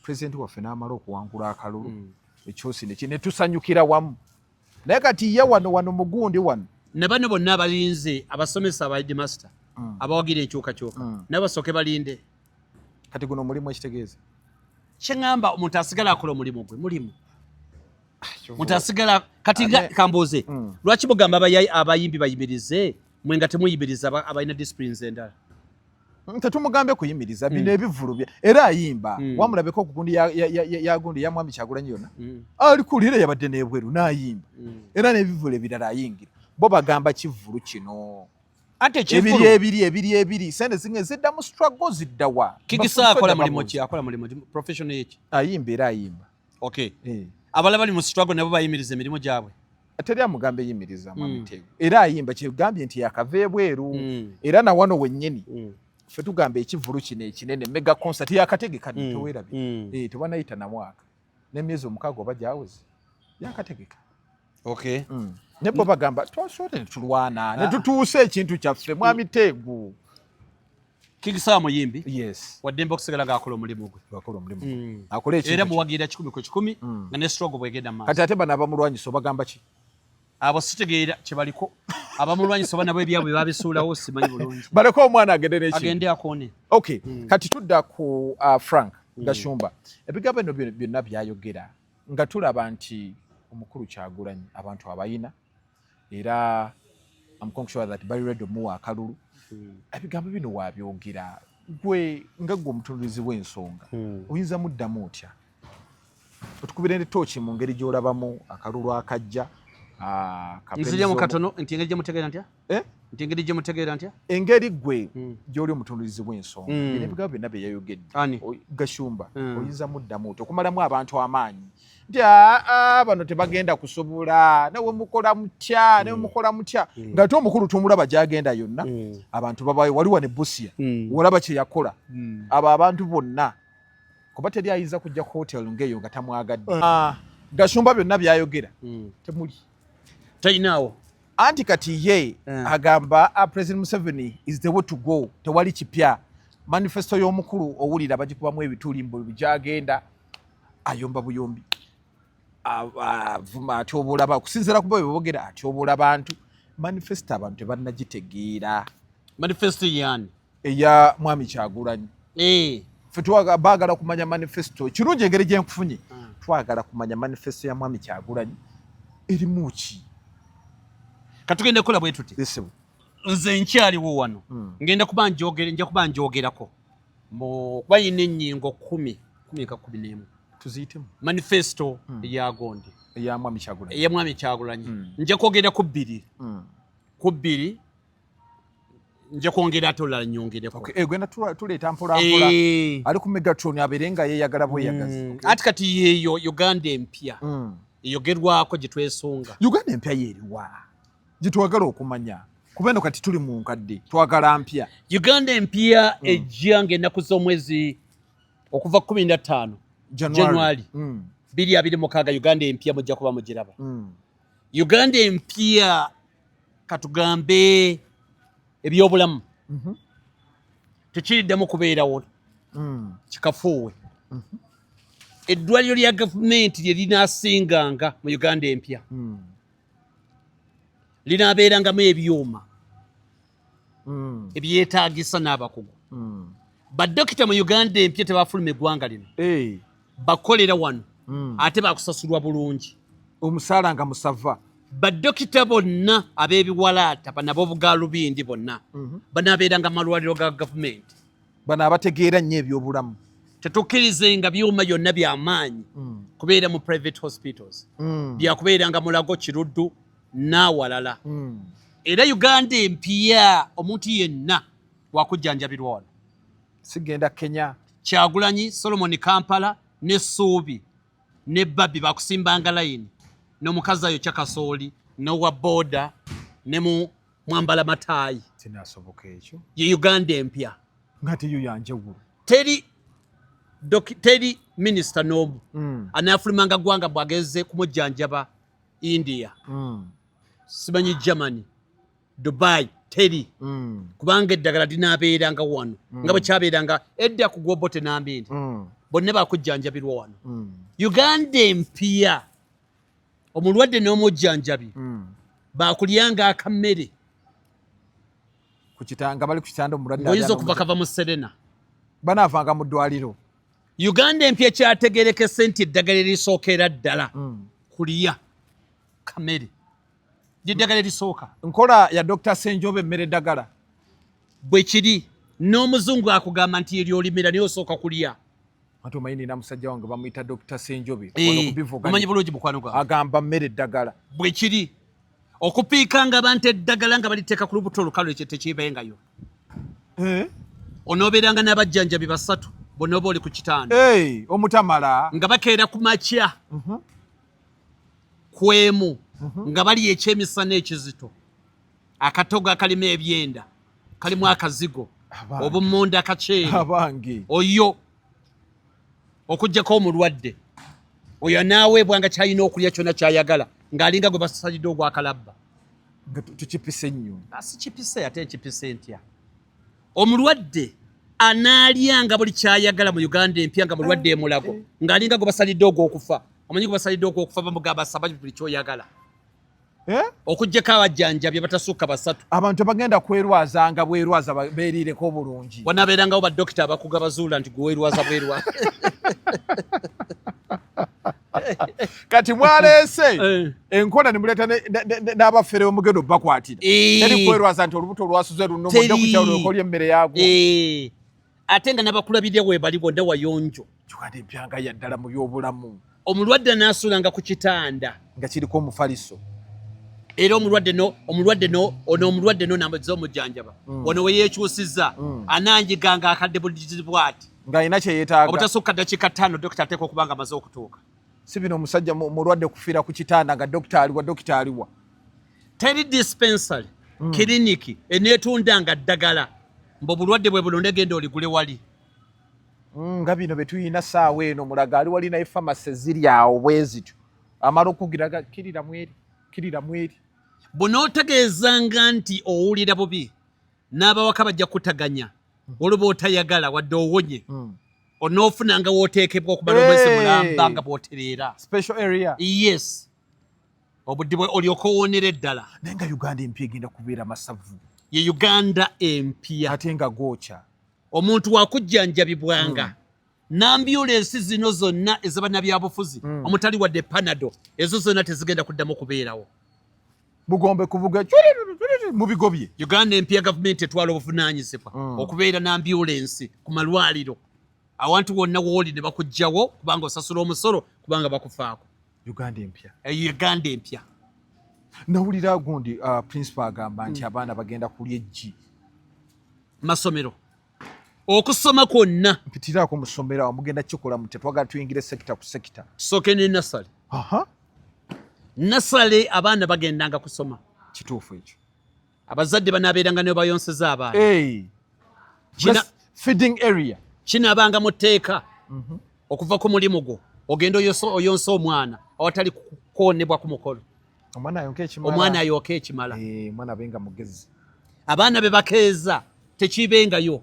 pulezidenti waffe n'amala okuwangula akalulu, ekyosi ne tusanyukira wamu, naye kati ye wano wano mugundi wano. Ne bano bonna abalinze, abasomesa, aba headmaster, abawagira enkyukakyuka, nabo basooke balinde. Kati guno omulimu ekitegeeza? Kyeŋŋamba, omuntu asigala akola omulimu gwe, mulimu omuntu asigala kati kambuuze, lwaki mugamba abayimbi bayimirize, mwe nga temuyimiriza abalina disciplines endala? Tetumugambye kuyimiriza bino ebivulu bye, era ayimba. Wamulabeko ku gundi ya gundi ya mwami Kyagulanyi yonna, ali kulira, yabadde n'ebweru n'ayimba, era n'ebivulu ebirala ayingira. Bo bagamba kivulu kino Ate ebiri ebiri ebiri ebiri sente zinge zidda mu struggle, zidda wa? King Saha akola mulimu ki? Akola mulimu ki? Profession yeki? Ayimba, era ayimba. Okay, abalala bali mu struggle nabo bayimiriza emirimu gyabwe? Teri amugambe yimiriza, mwami Tego, era ayimba. Kyegambye nti yakava ebweru, era na wano wennyini ffe tugamba ekivulu kino ekinene, mega concert, yakategeka. Teweerabira, tebanayita na mwaka n'emyezi 6 oba gyaweze, yakategeka. Ne bo bagamba twasobola ne tulwana ne tutuusa ekintu kyaffe, mwami Teegu. King Saha muyimbi. Yes. Waddembe okusigala ng'akola omulimu gwe. Akola omulimu. Akola ekintu. Era muwagira 100 ku 100 nga ne struggle bwegenda maaso. Kati ate bano abamulwanyisa obagamba ki? Abo sitegeera kye baliko. Abamulwanyisa oba nabo ebyabwe babisuulawo, simanyi bulungi. Baleke omwana agende n'ekintu. Agende akoone. Okay. Kati tudda ku Frank Gashumba. Ebigambo bino byonna byayogera nga tulaba nti omukulu Kyagulanyi abantu abayina, era I'm quite sure that bali ready omuwa akalulu. Ebigambo bino wabyogera gwe nga gwe omutunulizi w'ensonga, oyinza muddamu otya? Otukubire ne tooki mu ngeri gy'olabamu akalulu akajja. Nziryamu katono nti engeri gyemutegeera ntya? Eh? Nti engeri gyemutegeera ntya? Engeri gwe gy'oli omutunulizi w'ensonga, bino ebigambo byonna bye yayogedde. Ani? Gashumba. Oyinza muddamu otya okumalamu abantu amaanyi nti aa bano tebagenda kusobola, nawe mukola mutya, nawe mukola mutya, ng'ate omukulu tumulaba gy'agenda yonna, abantu babayo waliwa ne Busia, olaba kye yakola, abo abantu bonna, kuba teri ayinza kujja ku hotel ng'eyo nga tamwagadde. Ah, Gashumba byonna byayogera temuli. Talinaawo. Anti kati ye agamba, President Museveni is the way to go, tewali kipya. Manifesto y'omukulu owulira bagikubamu ebituli, mbu gyagenda ayomba buyombi, avuma, atyoboola, okusinziira ku bo bwe boogera, atyoboola bantu. Manifesto abantu tebannagitegeera. Manifesto yani? Eya mwami Kyagulanyi. Eh. Ffe baagala kumanya manifesto. Kirungi engeri gyenkufunye, twagala kumanya manifesto ya mwami Kyagulanyi erimu ki? Katugende kukola bwe tuti. Esebo. Nze nkyaliwo wano, ngenda kuba njogere, nja kuba njogerako mu kuba yina ennyingo 10, 10 ka 11. Tuziyitemu. Manifesto eya gondi. Eya mwami Kyagulanyi. Eya mwami Kyagulanyi. Nja kwogera ku bbiri, ku bbiri nja kwongera ate olulala nyongereko. Okay, eh, gwenda tuleeta mpola mpola. Eh. Ali ku Megatron abeere nga yeeyagala bweyagazi. Ati kati yeeyo Uganda empya eyogerwako gye twesunga. Uganda empya yeeriwa gye twagala okumanya? Kuba eno kati tuli mu nkadde, twagala mpya. Uganda empya ejja ng'ennaku z'omwezi okuva 15 January 2026. Uganda empya mujja kuba mugiraba. Uganda empya, katugambe ebyobulamu tekiriddamu kubeerawo kikafuuwe. Eddwaliro lya gavumenti lye linaasinganga mu Uganda empya linaabeerangamu ebyuma ebyetaagisa n'abakugu. Badokita mu Uganda empya tebafuluma eggwanga lino, bakolera wano, ate bakusasulwa bulungi. Omusaala nga musava. Badokita bonna ab'ebiwalaata, bano ab'obugaalubindi bonna banaabeeranga mu malwaliro ga gavumenti. Bano abategeera nnyo ebyobulamu. Tetukkirizenga byuma byonna byamaanyi kubeera mu private hospitals, byakubeeranga Mulago, Kiruddu n'awalala. Era Uganda empya omuntu yenna wakujjanjabirwa wano. Sigenda Kenya. Kyagulanyi Solomon Kampala ne Suubi ne Babi bakusimbanga layini n'omukazi ayokya kasooli n'owa booda ne mu mwambala mataayi. Kinasoboka ekyo? Ye Uganda empya. Nga teyo yanjawulo. Teri minisita n'omu anaafulumanga ggwanga bwageze kumujjanjaba India, simanyi Germany, Dubai, teri, kubanga eddagala linaabeeranga wano nga bwe kyabeeranga edda ku gwobote n'ambindi. Bonna bakujjanjabirwa wano. Uganda empya omulwadde n'omujjanjabi bakulyanga akammere Ku kitanga, bali ku kitanda, omulwadde ng'oyinza alya okuva kava mu Serena. Banaavanga mu ddwaliro. Uganda empya kyategerekese nti eddagala erisookera ddala kulya kamere, lyeddagala erisooka. Nkola ya Dr Senjobe, emmere eddagala. Bwe kiri, n'omuzungu akugamba nti eryo olimira naye osooka kulya. Ate omanyi nina musajja wange bamuyita Dr Senjobe. Eh, Wano kubivuga. Omanyi bulungi mukwano gwange. Agamba mmere eddagala. Bwe kiri, okupiikanga abantu eddagala nga baliteeka ku lubuto olukalu, ekyo tekibengayo. Eh? Onoobeeranga n'abajjanjabi basatu bonna oba oli ku kitanda. Hey, omutamala. Nga bakeera ku makya kwemu nga bali ekyemisana ekizito, akatogo akalimu ebyenda, kalimu akazigo, Abange. obummonde, akaceere. Abange. Oyo okugjako omulwadde oyo anaaweebwa nga kyalina okulya kyonna kyayagala, ng'alinga gwe basalidde ogwakalabba. Nga tukipise nnyo. Asi kipise, ate ekipise ntya omulwadde? Anaalyanga buli kyayagala mu Uganda empya nga mulwadde emulago, ng'alinga gwe basalidde ogw'okufa. Omanyi gwe basalidde ogw'okufa, bamugamba saba buli kyoyagala. Eh? Okuggyako abajjanjabi abatasukka basatu. Abantu bagenda kwerwazanga bwerwaza, beeriireko obulungi. Wanaabeerangawo badokita abakuga bazuula nti gwe werwaza bwerwaza. Kati mwaleese enkola ne muleeta n'abafere omugendo bakwatira. Teri kwerwaza nti olubuto olwasuze luno, mudde ku kyalo okolya emmere yaagwo. Ate nga n'abakulabirira weebali bonna wayonjo. Uganda empya nga ya ddala mu byobulamu. Omulwadde anaasulanga ku kitanda nga kiriko omufaliso. Era omulwadde no omulwadde no ono omulwadde no namaze omujjanjaba, wano we yeekyusiza, ananjiganga akadde bulizi bwati. Ng'alina kye yeetaaga. Obutasukka ddakiika 5 dokita ateekwa okuba nga amaze okutuuka. Si bino omusajja mulwadde kufiira ku kitanda nga dokita aliwa, dokita aliwa. Teri dispensary, kiriniki eneetundanga ddagala mbu obulwadde bwe buno, negenda oligule wali. Nga bino bye tuyina saawa eno, Mulago ali wali naye famasi ziri awo bwe zityo, amala okugiraga kirira mweri, kirira mweri. Bunootegeezanga nti owulira bubi, n'abawaka bajja kutaganya, oluba otayagala wadde owonye, onoofunanga wooteekebwa okumala omwezi mulamba nga bw'otereera. Special area. Yes, obudde bwe olyoka owonera eddala. Naye nga Uganda empya egenda kubeera masavu. Ye Uganda empya. Ate nga gookya. Omuntu wakujjanjabibwanga n'ambulensi zino zonna ez'abannabyabufuzi omutali wadde Panado, ezo zonna tezigenda kuddamu kubeerawo. Bugombe kubuga mubigobye. Uganda empya, gavumenti etwala obuvunaanyizibwa okubeera n'ambulensi ku malwaliro, awantu wonna wooli ne bakuggyawo kubanga osasula omusolo, kubanga bakufaako. Uganda empya. Uganda empya. Nawulira gundi principal agamba nti abaana bagenda kulya eggi. Masomero okusoma kwonna. Mpitiraako mu ssomero awo, mugenda kikola mutya? Twagala tuyingire sector ku sector. Tusooke ne nursery. Nursery abaana bagendanga kusoma. Kituufu ekyo. Abazadde banaabeeranga ne bayonseza abaana. Hey. Feeding area. Kinaabanga mu tteeka okuva ku mulimu gwo ogenda oyonsa omwana awatali kukoonebwa ku mukolo. Omwana ayonke ekimala. Omwana ayooke ekimala. Eh, omwana abenga mugezi. Abaana be bakeeza tekiibengayo.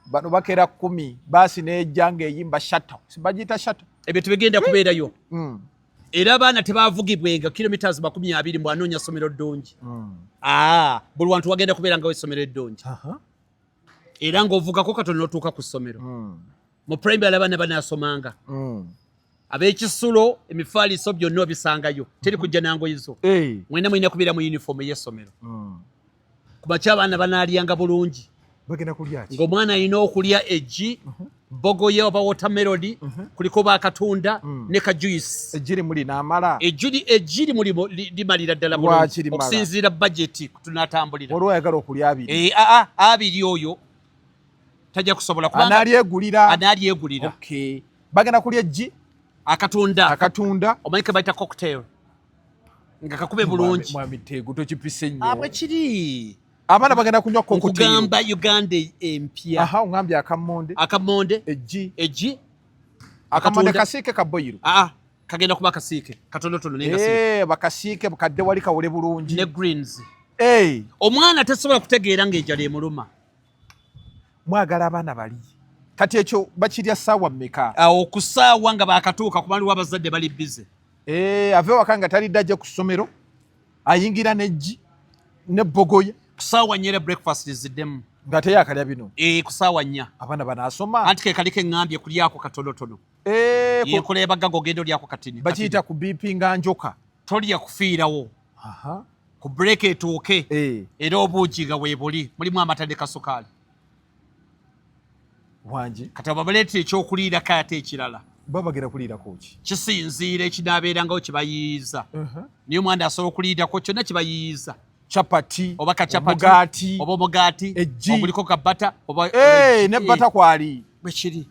Bano bakeera 10, baasi nejja ng'eyimba shuttle, bagiyita shuttle. Ebyo tebigenda kubeerayo. Era abaana tebavugibwenga kilometers 20 mbu anoonya ssomero ddungi. Aa, buli wantu wagenda kubeerangawo essomero eddungi. Era ng'ovugako katono n'otuuka ku ssomero. Mu primary abaana banaasomanga. Ab'ekisulo, emifaaliso byonna obisangayo, teri kujja nangoye zo. Mwena mulina kubeera mu uniform ey'essomero. Ku makya abaana banaalyanga bulungi. Bagenda kulya ki? Ng'omwana alina okulya eggi, bogoya oba watermelon, kuliko bakatunda ne ka juice. Eggi limuli n'amala. Eggi limulimu limalira ddala Lwaki bulungi. Limala? Okusinziira budget tunaatambulira. Waliwo ayagala okulya abiri. Eh, aa, abiri oyo tajja kusobola kubanga Anaalyegulira. Anaalyegulira. Okay, bagenda kulya eggi. Akatunda. Akatunda. Omanyi ke bayita cocktail, nga kakube bulungi. Mwami Teegu, tokipise nnyo. Ah, bwe kiri. Abaana bagenda kunywa cocktail. Nkugamba Uganda empya. Aha, ongambye akamonde. Akamonde. Eggi. Eggi. Akamonde. Akatunda. Kasiike, kaboyiro? Aa, kagenda kuba kasiike katonotono naye kasiike. Eh, bakasiike bukadde wali kawule bulungi. Ne greens. Eh, Omwana tasobola kutegeera ng'enjala emuluma. Mwagala abaana bali kati ekyo bakirya ssaawa mmeka? Awo ku ssaawa nga bakatuuka, kuba waliwo abazadde bali busy. Eh, ave waka nga talidde, ajje ku ssomero ayingira n'eggi ne bogoya. Ku ssaawa 4 era breakfast ziddemu. Nga teyakalya bino. Eh, ku ssaawa 4. Abaana banaasoma. Anti ke kali keŋŋambye kulyako katonotono. Eh, Yenkola y'abagagga, ogenda olyako katini. Bakiyita ku bipi nga njoka. Tolya kufiirawo. Ku break etuuke. Era obuugi nga weebuli mulimu amata ne kasukaali. Wangi. Kati abo baleeta ekyokuliirako ate ekirala. Baba bagenda kuliirako ki? Kisinziira ekinaabeerangawo kibayiiza. Naye omwana asobola okuliirako kyonna kibayiiza. Chapati. Oba kacapati. Omugaati. Oba omugaati. Eggi. Oguliko kabata oba Eh, ne bata kwali. Bwe kiri,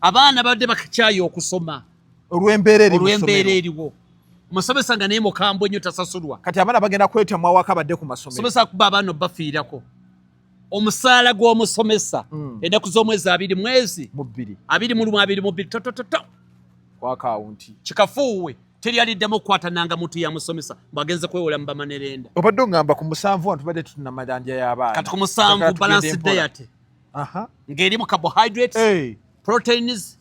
abaana badde bakyaye okusoma. Olw'embeera eri mu Olw'embeera ssomero. eriwo, omusomesa nga naye mukambwe nnyo, tasasulwa. Kati abaana bagenda kwetamwa awaka badde ku masomero. Somesa akuba abaana obafiirako. Omusaala gw'omusomesa ennaku z'omwezi 20 mwezi Mu bbiri. 21, 22, totototo. Ku akawunti. Kikafuuwe, teri aliddamu okukwatananga muntu ya musomesa mbwagenze kwewola mu bamanerenda. Obadde oŋŋamba ku 7 wano tubadde tutunamalanja y'abaana. Kati ku 7 Njagala tugende balance mpola. diet. Ng'erimu carbohydrates, proteins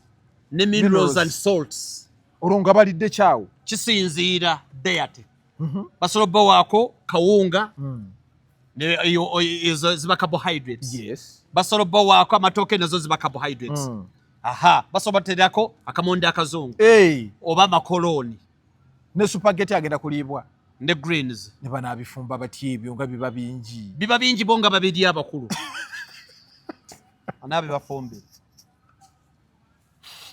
ne minerals and salts. Olwo nga balidde kyawo? Kisinziira diet. Basobola obbawaako kawunga, ezo ziba carbohydrates. Basobola obbawaako amatooke, nazo ziba carbohydrates. Aha, basobola baterako akamonde akazungu oba amakolooni. Ne spaghetti agenda kuliibwa. Ne greens. Ne banaabifumba batya ebyo nga biba bingi? Biba bingi, bo nga babiri abakulu anaabe bafumbe.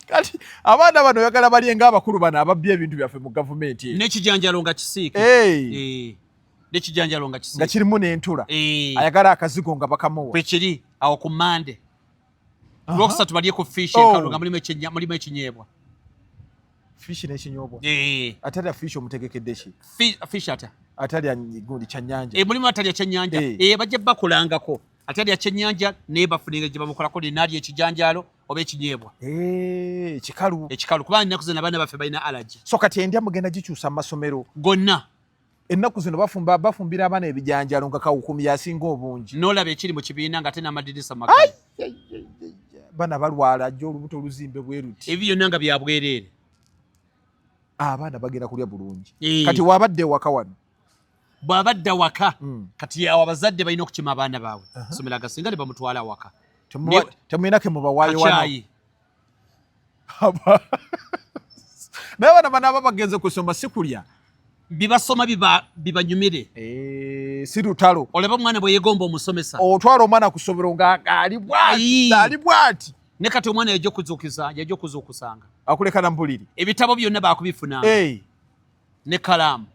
Kati abaana bano oyagala balye ng'abakulu bano ababbye ebintu byaffe mu gavumenti. N'ekijanjalo nga kisiike. N'ekijanjalo nga nga kisiike. Kirimu n'entula. Ayagala akazigo nga bakamuwa. Kwekiri awo ku Mande, Lwokusatu balye ku fish enkalu nga mulimu ekinyeebwa. Fish n'ekinyobwa? Atalya fish omutegekedde ki? Fish ata? Atalya gundi kyannyanja. Mulimu atalya kyennyanja. Bajja bakulangako atalya kyennyanja, naye bafunire gye bamukolako linaalya ekijanjaalo oba ekinyeebwa. Ekikalu. Ekikalu, kubanga ennaku zino abaana baffe balina allergy. So kati endya mugenda gikyusa mu masomero? Gonna. Ennaku zino bafumbira abaana ebijanjalo nga kawukumi yasinga obungi. N'olaba ekiri mu kibiina nga ate n'amadirisa magali. Baana balwala, ajja olubuto oluzimbe bwe luti. Ebyo byonna nga bya bwereere. Abaana bagenda kulya bulungi. Kati wabadde ewaka wano? Bw'abadde waka, kati awo abazadde balina okukima abaana baabwe somero agasinga ne bamutwala awaka. Temulina ke mubawaayo wano? Kacyayi. Naye abaana banaaba bagenze kusoma, si kulya. Bibasoma bibanyumire. Si lutalo. Olaba omwana bwe yeegomba omusomesa. Otwala omwana ku ssomero nga ali bwati, ali bwati. Ne kati omwana yajja okuzuukiza, yajja okuzuukusanga. Akuleka na mbuliri. Ebitabo byonna baakubifunanga ne kalaamu,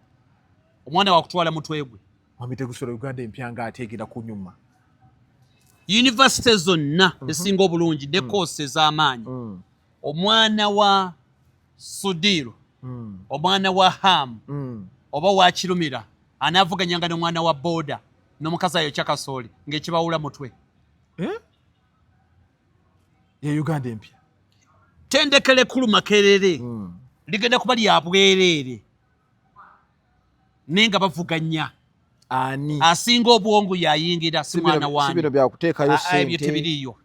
omwana wakutwala mutwe gwe. Mwami Tegusola, Uganda empya nga ateegera kunyuma. Yunivasite zonna esinga obulungi ne koosi ez'amaanyi, omwana wa Sudiiro, omwana wa Hamu oba wa Kirumira anaavuganyanga n'omwana wa booda n'omukazi ayokya kasooli ng'ekibawula mutwe. Eh? Ye Uganda empya. Tendekero ekkulu Makerere ligenda kuba lya bwereere, naye nga bavuganya. Ani? Asinga obwongo yayingira, si mwana Si wange. bino byakuteekayo Ah, ah, ebyo sente. tebiriiyo,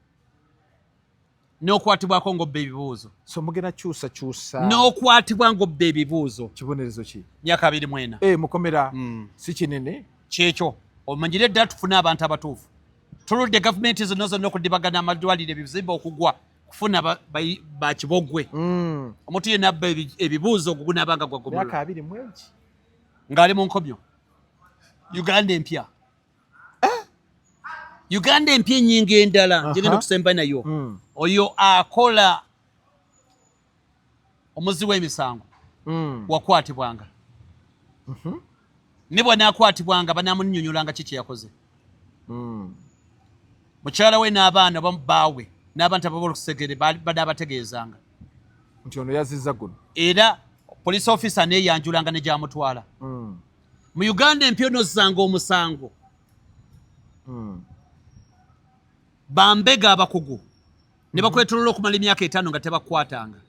n'okwatibwako ng'obba ebibuuzo. So mugenda kyusa kyusa. N'okwatibwa ng'obba ebibuuzo. Kibonerezo ki? Myaka 24. Mukomera. Si kinene. Kyekyo, omanyire ddala tufune abantu abatuufu. Tuludde gavumenti zonna zonna okudibagana amalwaliro, ebizimbe okugwa, kufuna bakibogwe. Omuntu yenna abba ebibuuzo, ogwo gunaabanga gwagomolola. Myaka 21. Ng'ali mu nkomyo. Uganda empya, Uganda empya, ennyingo endala gye ngenda okusemba nayo, oyo akola omuzzi w'emisango wakwatibwanga, ne bw'anaakwatibwanga banaamunnyonnyolanga ki kye yakoze. Mukyala we n'abaana oba bbaawe n'abantu ababa olusegere banaabategeezanga nti ono yazizza guno. Era police officer neeyanjulanga ne gyamutwala. Mu Uganda empya onozzanga omusango, bambega abakugu ne bakwetolola okumala emyaka 5 nga tebakwatanga.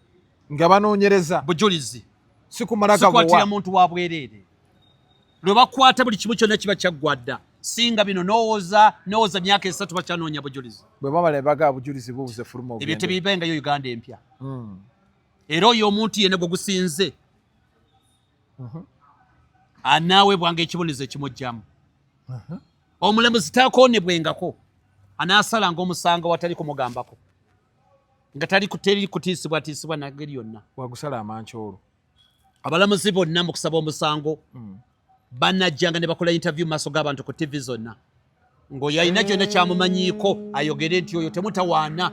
Nga banoonyereza. Bujulizi. Si kumala Sikwatira gabowa. muntu wa bwereere. Lwe bakwata, buli kimu kyonna kiba kyaggwa dda. Singa bino nowooza nowooza, myaka 3 bakyanoonya bujulizi. Bwe bamala ne bagaa bujulizi bubuze, fuluma Ebyo ogende. tebibengayo Uganda empya. Era oyo omuntu yenna gwe gusinze anaaweebwanga ekibonerezo ekimugjamu. Omulamuzi takoonebwengako, anaasalanga omusango watali kumugambako, nga tali teri kutiisibwatiisibwa nageri yonna. Wagusala amankyolo. Abalamuzi bonna mu kusaba omusango banajjanga ne bakola interview mu maaso g'abantu ku TV zonna, ng'oyo alina kyonna kyamumanyiiko ayogere nti oyo temutawaana.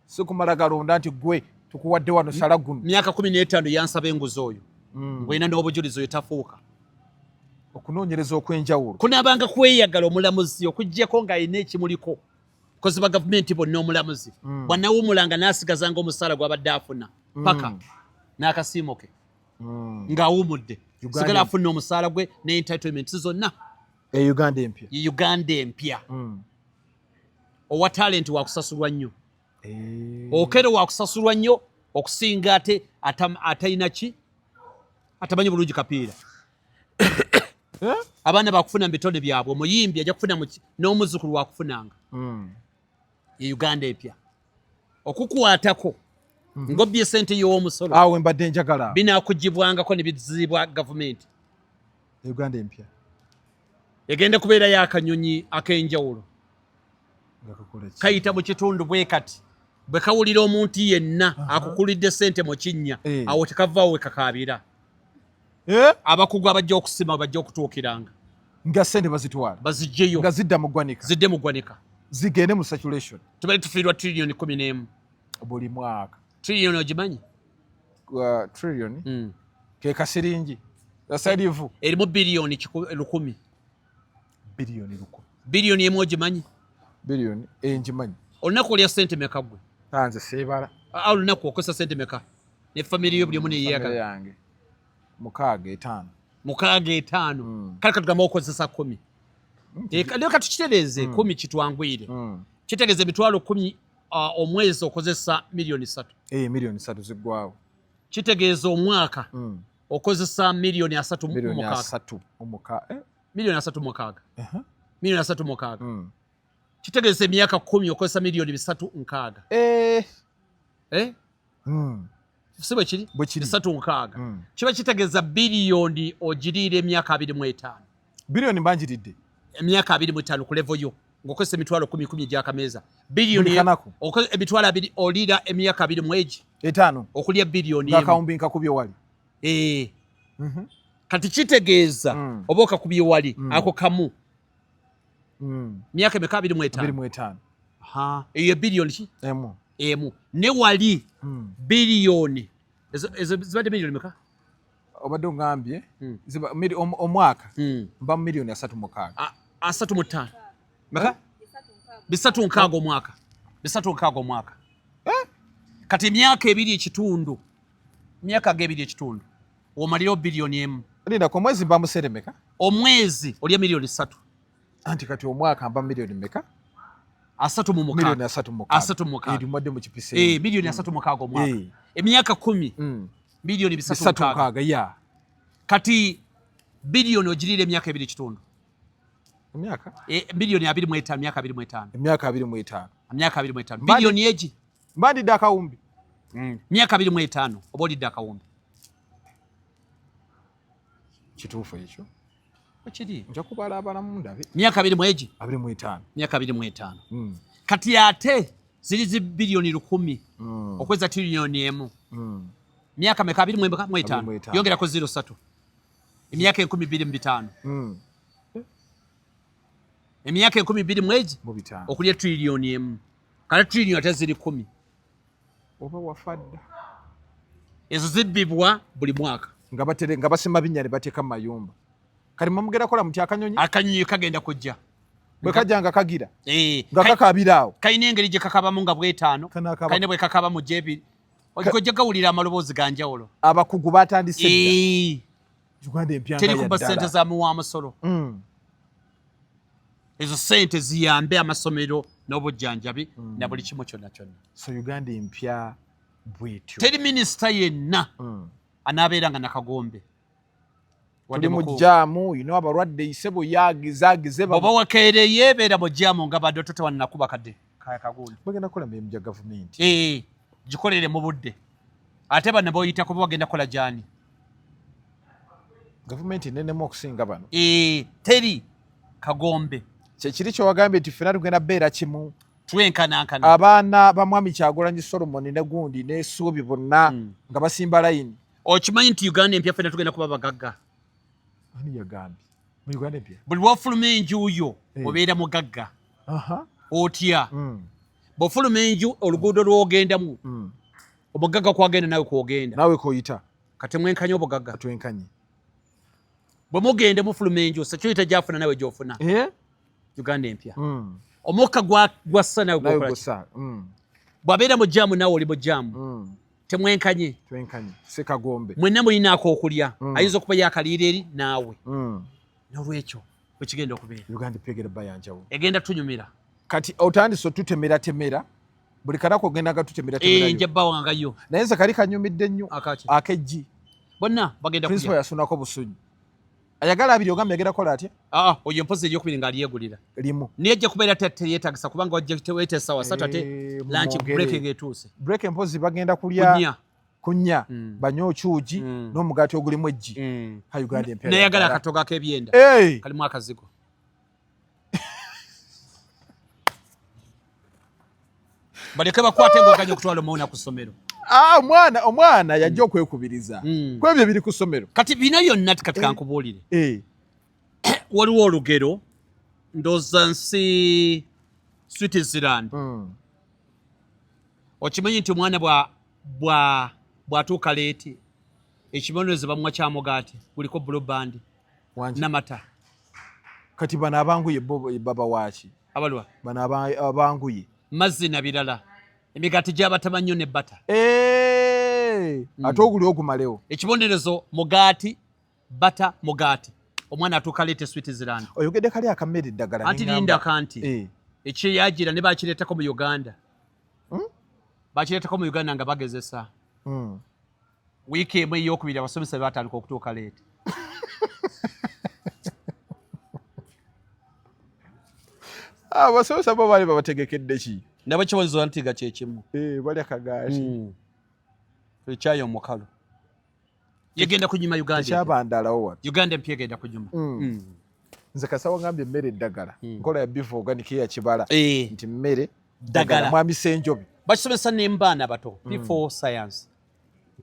Si kumala galonda nti gwe tukuwadde wano, sala guno. Myaka 15 yansaba enguzi oyo, ng'olina n'obujulizi, oyo tafuuka. Okunoonyereza okw'enjawulo. Kunaabanga kweyagala omulamuzi okuggyako ng'alina ekimuliko. Kozi ba gavumenti bonna, omulamuzi bw'anawumulanga n'asigazanga omusaala gw'abadde afuna paka n'akasiimo ke ng'awumudde, Uganda sigala afuna omusaala gwe ne entitlements zonna. E Uganda empya. Ye Uganda empya. Owa talent wakusasulwa nnyo. Okero wakusasulwa nnyo okusinga ate atalina ki, atamanyi bulungi kapiira. Eh? Abaana bakufuna mu bitone byabwe, omuyimbi ajja kufuna n'omuzzukulu wakufunanga. Ye Uganda epya okukwatako ng'obbye sente y'omusolo. Awo mbadde njagala. Binaakugibwangako ne bizibwa gavumenti. Uganda empya egenda kubeerayo akanyonyi ak'enjawulo kayita mu kitundu bwe kati, bwe kawulira omuntu yenna akukulidde sente mu kinnya, awo tekavaawo we kakaabira. Abakugu abajja okusima bajja okutuukiranga. Nga sente bazitwala. Bazigyeyo. Nga zidda mu ggwanika. Zidde mu ggwanika. Zigende mu circulation. Tubadde tufiirwa triliyoni 11 buli mwaka. Triliyoni ogimanyi? Trillion ke kasiringi asalivu. Erimu biliyoni 1,000. Biliyoni 1,000. Biliyoni 1 ogimanyi? Biliyoni engimanyi. Olunaku olya sente meka gwe? Nze seebala. Olunaku okozesa sente meka ne family yo, buli omu neyeyagala? Yange mukaaga, etaano. Mukaaga, etaano. Kale katugamba okozesa 10. Leka tukitereeze, 10 kitwanguyire. Kitegeeza emitwalo 10, omwezi okozesa miliyoni 3. Eh, miliyoni 3 ziggwawo. Kitegeeza omwaka okozesa miliyoni 36. Miliyoni 36. Miliyoni 36. Miliyoni 36. Kitegeeza emyaka 10 okozesa miliyoni 360. Eh? Si bwe kiri? 360. Kiba kitegeeza biliyoni ogiriira emyaka 25. Biliyoni mbanjiridde. Emyaka 25 ku level yo ng'okozesa emitwalo kumi kumi egyakameeza, biliyoni emitwalo 20 oliira emyaka abiri mu egi etaano okulya biliyoni. Akawumbi nkakubye wali. Eh. Kati kitegeeza oba okakubye wali ako kamu myaka emeka? 25. 25. Eyo biliyoni ki? Emu. Emu ne wali biliyoni ezo zibadde miliyoni meka? Obadde ogambye omwaka mba mu miliyoni 36. 35 meka? 360 omwaka, 360 omwaka. Kati emyaka ebiri ekitundu, emyaka ga ebiri ekitundu omalirawo biliyoni 1. Linda, ku omwezi mba musere meka? Omwezi olya miliyoni 3. Anti kati omwaka mba miliyoni meka? 36. Miliyoni 36. 36. Erimwadde mu kipise. Eh, miliyoni 36 omwaka. Emyaka 10, miliyoni 360 360 ya. Kati biliyoni ogiriira emyaka ebiri ekitundu. Emyaka? Miliyoni 25, myaka 25. Emyaka 25. Emyaka 25, biliyoni egi. Mba ndidde akawumbi. Myaka 25 oba olidde akawumbi. Kituufu ekyo. Ekiri. Nja kubalaabalamu ndabe. Myaka abiri mu egi? 25. Myaka 25. Kati ate ziri zi biliyoni 1,000 okweza tiriliyoni 1. Myaka meka? Abiri mu etaano. Yongerako ziro satu, emyaka 2005. Emyaka 2000 mu egi okulya tiriliyoni 1. Kale tiriliyoni ate ziri 10. Oba wafa dda. Ezo zibbibwa buli mwaka. Nga basima binnya ne bateeka mu mayumba. Kati mwamugenda kola muti akanyonyi? Akanyonyi kagenda kujja. Bwe kajja nga kagira nga kakabira awo. Kalina engeri gye kakabamu nga bwetaano, kalina bwe kakaba mu gyebiri, ojja gawulira amaloboozi ga njawulo. Abakugu batandise. Uganda empya. Teri kuba sente za muwa musolo. Ezo sente ziyambe amasomero n'obujjanjabi na buli kimu kyonna kyonna. So Uganda empya bwetyo. Teri minisita yenna anaabeera nga nakagombe. Tuli mu jam ino, abalwadde isebo yagizagize. Oba wakeereye, beera mu jam nga badde totewanakuba kadde kagundi. Bagenda kukola mirimu gya gavumenti. Gikolere mu budde, ate bano boyitako bo bagenda kukola gyani? Gavumenti nenemu okusinga bano. Teri kagombe. Kyekiri kyewagambye nti ffena tugenda beera kimu. Twenkanankana. Abaana ba Mwami Kyagulanyi Solomon ne gundi n'Esuubi bonna nga basimba layini. Okimanyi nti Uganda empya ffena tugenda kuba bagagga? Ani yagambye mu Uganda empya? Buli lwofuluma enju yo obeera mugagga. Otya? Bw'ofuluma enju, oluguudo lw'ogendamu, omugagga kwagenda nawe kwogenda. Nawe koyita. Kati mwenkanye obugagga. Twenkanye. Bwe mugenda mufuluma enju, security gyafuna nawe gyofuna. Uganda empya, omukka gwassa nawe gwokola. Bw'abeera mu jam nawe oli mu jam. Temwenkanye? Twenkanye, sekagombe. Mwenna mulinaako okulya. Ayinza okuba yakaliira eri naawe. Nolwekyo bwekigenda okubeera. Uganda empya egenda yanjawulo. Egenda tunyumira. Kati otandise otutemeratemera, buli kanaku ogenda nga tutemeratemera. Nja bbawangayo. Naye nze kali kanyumidde nnyo. Akaki? Akejji. Bonna bagenda. Principal yasunako busunyi. Ayagala abiri ogambye agenda kukola atya? Ah, oyo mpozi eryokubiri ng'alyegulira limu. Naye ajja kubeera teyeetagisa kubanga wajja teweeta essaawa 3 ate eh, lunch break ng'etuuse. Break mpozi bagenda kulya kunya mm. Banywe okyugi mm. N'omugaati ogulimu eggi mm. Ha Uganda empya. Nayagala akatogo ak'ebyenda hey. Kalimu akazigo. Baleke bakwate ng'oganya okutwala omwana ku ssomero. Ah, omwana omwana yajja okwekubiriza mm. Kwebyo biri ku ssomero. Kati bina byonna kati kankubuulire eh. Waliwo olugero ndowooza nsi Switzerland mm. Okimanyi nti omwana bw'atuuka leeti ekibonerezo bamuwa kya mugaati guliko blue band namata. Kati bano abanguye bo baba waaki? Abalwa bano abanguye mazzi na birala, emigaati gyabatama nnyo ne bata eh, mm. Ate oguli ogumalewo ekibonerezo mugaati bata mugaati omwana atuuka leete Switzerland. Oyogedde kali akammere eddagala anti lindaka nti eh. Ekiyagira ne bakireetako mu Uganda hmm? Bakireetako mu Uganda nga bagezesa hmm. Wiiki emu eyokubiri abasomesa batandika okutuuka leeti. Abasomesa bo baali babategekedde ki? Nabo kibonerezo nti nga kyekimu eh, balya kagaati hmm. Ekyayi omukalu yegenda kunyuma Uganda. Ekyabandalawo wano. Uganda empya egenda kunyuma. Mm. Nze kasawo ngambye emmere eddagala. Mm. Nkola ya beef organic ya kibala. Eh. Nti mmere ddagala. Mwami Senjobi. Bakisomesa n'embaana bato. Mm. P4 science.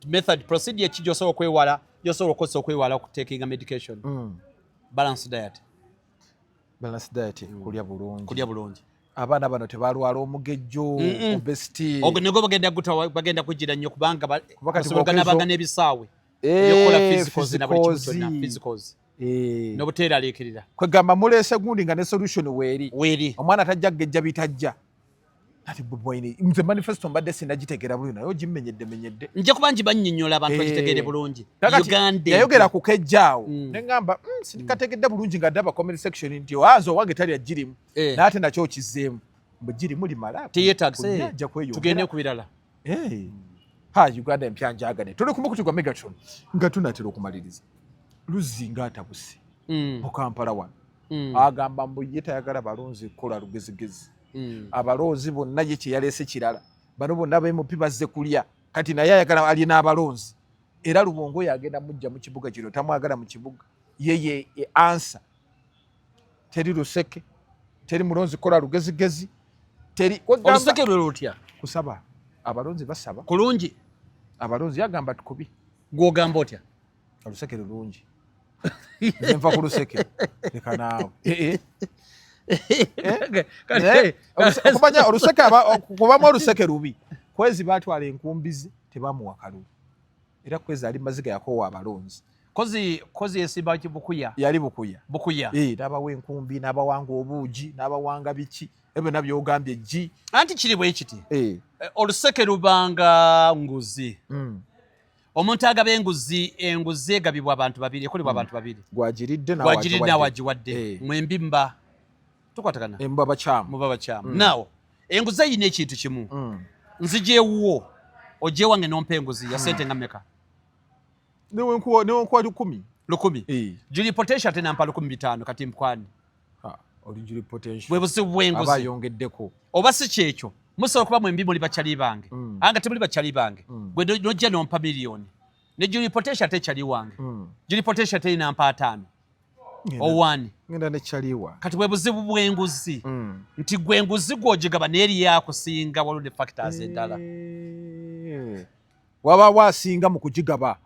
Method procedure ki gy'osobola okwewala gy'osobola okukozesa okwewala okutekinga medication. Mm. Balance diet. Balance diet mm. Kulya bulungi. Kulya bulungi. Abaana bano tebalwala omugejjo obesity. Ogwo nego bagenda guta bagenda kugira nnyo kubanga basobola n'ebisaawe. Ebyokukola physicals na buli kimu kyonna physicals. N'obuteeraliikirira. Kwegamba muleese gundi nga ne solution weeri. Weeri. Omwana tajja kugejja bitajja. Ati Bobi nze manifesto mbadde sinagitegeera bulungi naye ogimmenyedde menyedde. Nja kuba ngibannyonnyola abantu bagitegeere bulungi. Uganda yayogera ku kejjaawo mm. Ne ŋŋamba mm, sikategedde bulungi nga ndaba comment section nti oanze owange talya girimu eh. Naye ate nakyo okizzeemu mbu girimu limala teyeetagisa tugende ku birala. Ha Uganda empya njagade tuli ku mukutu gwa Megatron nga tunatera okumaliriza. Luzzi ng'atabuse mm. Mu Kampala wano mm. Agamba mbu ye tayagala balonzi kukola lugezigezi mm. Abalonzi bonna ye kye yaleese kirala bano bonna ba MP bazze kulya kati naye ayagala alye n'abalonzi era Lubongo yagenda mujja mu kibuga kino tamwagala mu kibuga ye ye ansa teri luseke teri mulonzi kukola lugezigezi teri oluseke lwe lutya kusaba abalonzi basaba kulungi abalonzi yagamba tukubi gwogamba otya oluseke lulungi nze nva ku luseke leka naawe eh, eh. Eh, okumanya oluseke kubamu oluseke lubi kwezi batwala enkumbi ze tebamuwa kalulu era kwezi ali maziga yakoowa abalonzi kozi kozi yesimba bukuya yali bukuya bukuya eh n'abawa enkumbi n'abawanga obuugi n'abawanga biki ebyo nabyo ogambye gi anti kiri bwe kiti eh. Oluseke lubanga nguzi mm. Omuntu agaba enguzi enguzi egabibwa abantu babiri ekolebwa mm. abantu babiri gwagiridde nawagiwadde eh. Mwembi mba tukwatagana muba bakyamu muba bakyamu mm. Nawo enguzi eyina ekintu kimu mm. Nzija ewuwo ojja ewange nompa enguzi ya sente nga mmeka newenkuwa lukumi lukumi eh. Juli potential ate nampa 1500 kati mkwani bwe buzibu bw'enguzi ayongeddeko oba si kyekyo musobola okuba mwembi muli bakyali bange mm. Anga temuli bakyali bange mm. Gwe nojja nompa miliyoni ne Juli potential ate kyali wange mm. Juli potential ate nampa 5 owani ngenda ne kyali wa kati bwe buzibu bw'enguzi mm. Nti gwe enguzi gw'ogigaba n'eri yakusinga waliwo ne factors endala e. Wabaawo asinga mu kugigaba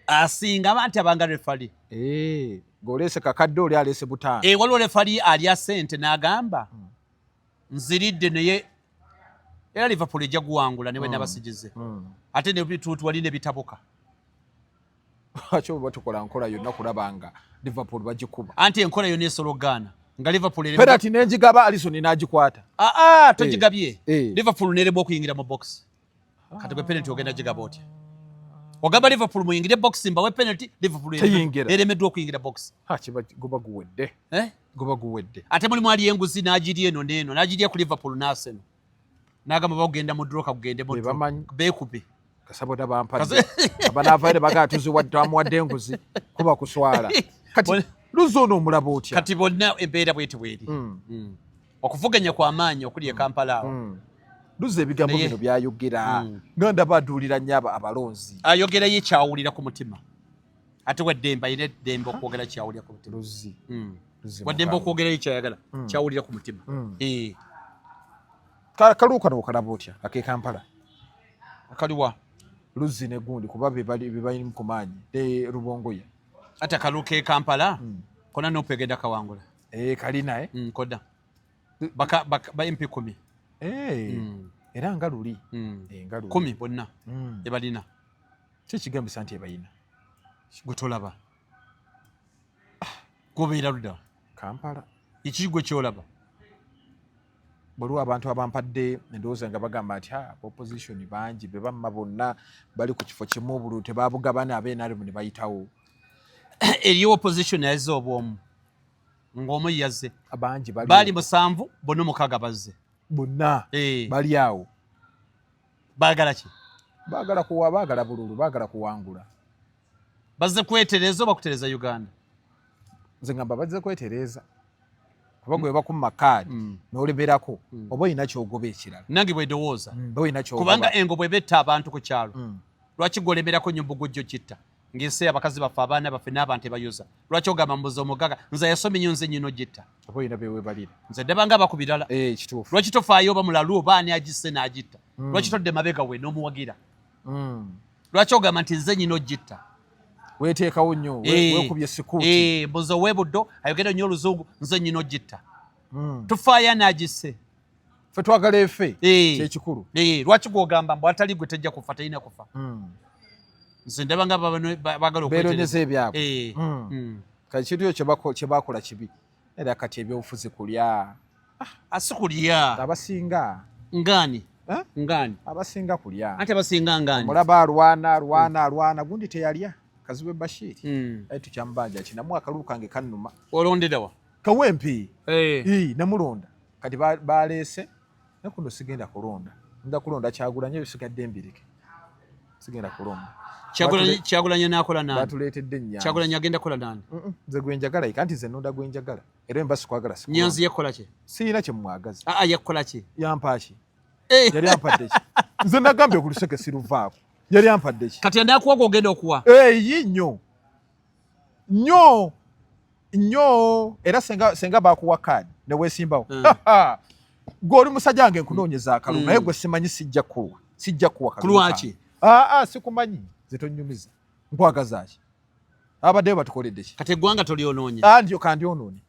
asinga aba nti abanga refali eh, ng'oleese kakadde oli aleese butaano eh, waliwo refali alya sente n'agamba mm. Nziridde naye era Liverpool ejja guwangula ne bwe mm. nabasigize mm. Ate ne bituutu wali ne bitabuka lwaki oba tukola nkola yonna kulaba nga Liverpool bagikuba anti enkola yonna esologaana nga Liverpool penalty n'engigaba Alisson n'agikwata ah, ah, togigabye eh. Liverpool neremwa okuyingira mu box kati gwe penalty ogenda gigaba otya ogamba Liverpool muyingire box mbawe penalty Liverpool eremeddwa okuyingira box guba guwedde eh? Guba guwedde ate mulimu ali enguzi n'agirya eno n'eno n'agirya ku Liverpool n'Arsenal n'agamba bagenda mu draw kagende mu draw beekube kasabota bampadde abanaavayo ne bagaa tuziwadde twamuwadde enguzi kuba kuswala Kati Luzzi ono omulaba otya? Kati bonna embeera bweti bweri. Okuvuganya kwa maanyi okuli e Kampala awo. Luzzi ebigambo bino byayogera nga ndaba aduulira nnyo abalonzi. Ayogera ye kyawulira ku mutima. Ate waddembe, alina eddembe okwogera kyawulira ku mutima. Luzzi. Waddembe okwogera ye kyayagala, kyawulira ku mutima. Kalulu kano okalaba otya ak'e Kampala? Akaliwa? Luzzi ne gundi, kuba be bali ku maanyi ne Rubongoya. Ate akalulu k'e Kampala kona NUP egenda kawangula. Kalina eh? Koda. Baka, baka, ba MP 10. Era nga luli. Nga luli. 10 bonna. Ebalina. Ki ekigambisa nti ebalina? Gwe tolaba. Gobeera ludda. Kampala. Ekiki gwe kyolaba? Waliwo abantu abampadde endowooza nga bagamba nti opposition bangi be bamma bonna bali ku kifo kimu, obululu tebabugabana, ab'NRM ne bayitawo. Eriyo opposition yazze obwomu ng'omu yazze. Bangi bali baali 7, bonna 6 bazze. Bonna bali awo. Baagala ki? Baagala kuwa, baagala bululu, baagala kuwangula. Bazze kwetereza oba kutereza Uganda? Nze ngamba bazze kwetereza. Kuba gwe bakumma kaadi n'olemerako, oba olina ky'ogoba ekirala. Nange bwe ndowooza. Oba olina ky'ogoba. Kubanga engo bwe betta abantu ku kyalo, lwaki gw'olemerako nnyo mbugujjo kitta? Ng'ensi abakazi baffe, abaana baffe n'abantu ebayuza. Lwaki ogamba mbuza omugaga nze yasomye nnyo nze nnyina ogitta? Oba olina be weebalira. Nze ndaba nga abaku birala. Kituufu. Lwaki tofaayo oba mulalu oba ani agisse n'agitta? Lwaki todde mabega we n'omuwagira? Lwaki ogamba nti nze nnyina ogitta? Weeteekawo nnyo, weekubye sikuuti. Mbuza ow'ebuddo ayogera nnyo oluzungu, nze nnyina ogitta. Tufaayo anaagisse. Ffe twagala efe. Kyekikulu. Lwaki gw'ogamba mbu atali gwe tejja kufa, terina kufa? Nze ndaba nga baagala okwetereza ebyabwe. Kati ekintu ekyo kye bakola kibi. Era kati ebyobufuzi kulya. Asi kulya. Abasinga. Ngani? Ngani? Abasinga kulya. Ate abasinga ngani? Mulaba alwana, alwana, alwana. Gundi teyalya. Kazibwe Bashir. Aye tukyamubanja ki namu akalulu kange kannuma. Olondera wa? Kawempe. Namulonda. Kati baleese nakuno sigenda kulonda. Nda kulonda Kyagulanyi ebisigadde mbireke. Sigenda kulonda. Kyagulanyi n'akola nani? Batuleetedde ennyanzi. Kyagulanyi agenda kukola nani? Nze gwe njagala anti nze nnonda gwe njagala. Era mba sikwagala sikulonda. Nyanzi yakola ki? Sirina kye mmwagaza. Yakola ki? Yampa ki? Yali ampadde ki? Nze nagambye ku luseke siruvaako. Yali ampadde ki? Kati anakuwa gw'ogenda okuwa? Yi nnyo. Nnyo. Nnyo. Era senga bakuwa kaadi ne weesimbawo. Gwe oli musajja wange nkunoonyeza akalulu, naye gwe simanyi sijja kuwa. Sijja kuwa kalulu. Kulwaki? Sikumanyi. Nze tonnyumiza. Nkwagaza ki? Abaddeyo batukoledde ki? Kati eggwanga tolyonoonye. Ndyo kandyonoone.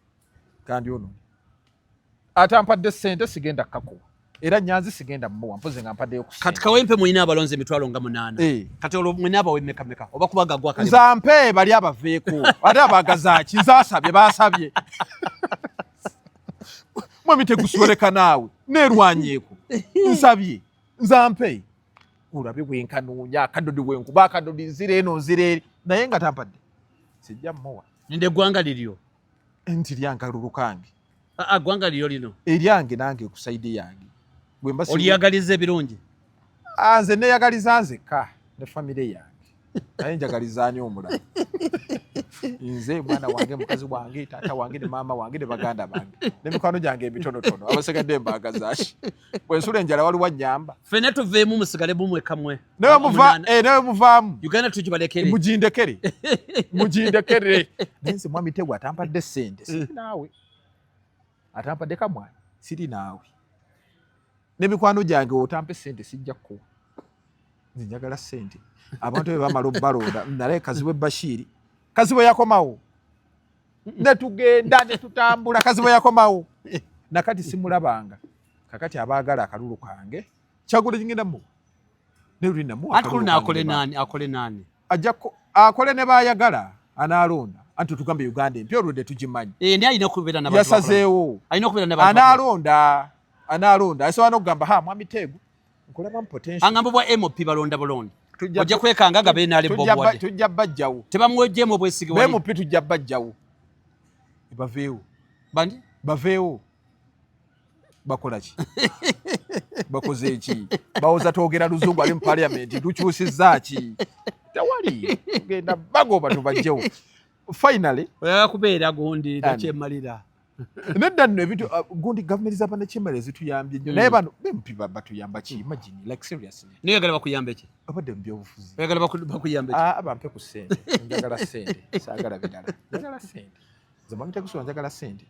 Kandyonoone. Ate ampadde ssente sigenda kukakuwa. Era Nyanzi sigenda mmuwa, mpozi nga mpaddeyo ku ssente. Kati Kawempe mulina abalonzi 800,000. Kati olwo mwena abawe mmeka mmeka? Oba kuba gagwa kale. Nze ampe bali abaveeko. Ate abaagaza ki? Nze asabye, baasabye. Mwami tegusoleka naawe. Neerwanyeeko. Nsabye. Nze ampe. Olabe bwe nkanoonya, akadodi bwe nkuba, akadodi nzira eno nzira eri. Naye nga tampadde. Sijja mmuwa. Ninde eggwanga liryo? Nti lyange akalulu kange. Ggwanga liryo lino? Eryange nange ku sayidi yange. Oliyagaliza ebirungi? Nze neeyagaliza nzekka ne famire yange. Naye njagaliza ani omulala? Nze mwana wange, mukazi wange, taata wange ne maama wange ne baganda bange ne mikwano gyange emitonotono abasigadde mbaagaza ki? Bwe nsula enjala waliwo annyamba. Ffenna tuveemu musigale mumwekamwe. Nawe muvaamu. Uganda tugibalekere. Mugindekere. Mugindekere. Naye nze mwami Tegwa atampadde ssente, siri naawe. Atampadde kamwanyi, siri naawe. N'emikwano gyange otampe ssente sijja kukuwa. Nze njagala ssente. Abantu be bamala obbalonda, naye Kazibwe Bashir, Kazibwe yakomawo. Ne tugenda ne tutambula, Kazibwe yakomawo. Nakati simulabanga. Kakati abaagala akalulu kange, Kyagulanyi ngenda mmuwa. Ne luli namuwa akalulu kange. Akole nani? Akole nani? Ajja akole ne baayagala anaalonda. Anti tugambe Uganda empya olwedde tugimanyi. Naye alina okubeera n'abantu Yasazeewo. Alina okubeera n'abantu Anaalonda. Anaalonda. Asobola n'okugamba, ha, mwami Teegu, nkulabamu potential. Angamba bwa MOP balonda bulonda. Ojja kwekanga nga beenaale bo obuwadde. Tujja bajjawo. Tebamuwejjeemu obwesige wali. MOP tujja bajjawo. Baveewo. Bandi? Baveewo. Bakola ki? Bakoze ki? Bawoza twogera luzungu ali mu parliament, tukyusizza ki? Tewali. Tugenda bagoba tubajjewo. Finally oyagala kubeera gundi nakyemalira. Nedda nno, ebintu gundi gavumenti z'abanakyemalira zituyambye nnyo, naye bano be MP batuyamba ki? Imagine, like, seriously. Naye oyagala bakuyambe ki? Obadde mu byobufuzi. Oyagala bakuyambe ki? Ah, bampe ku ssente. Njagala ssente, saagala birala, njagala ssente. Nze mwami Tegusuba, njagala ssente.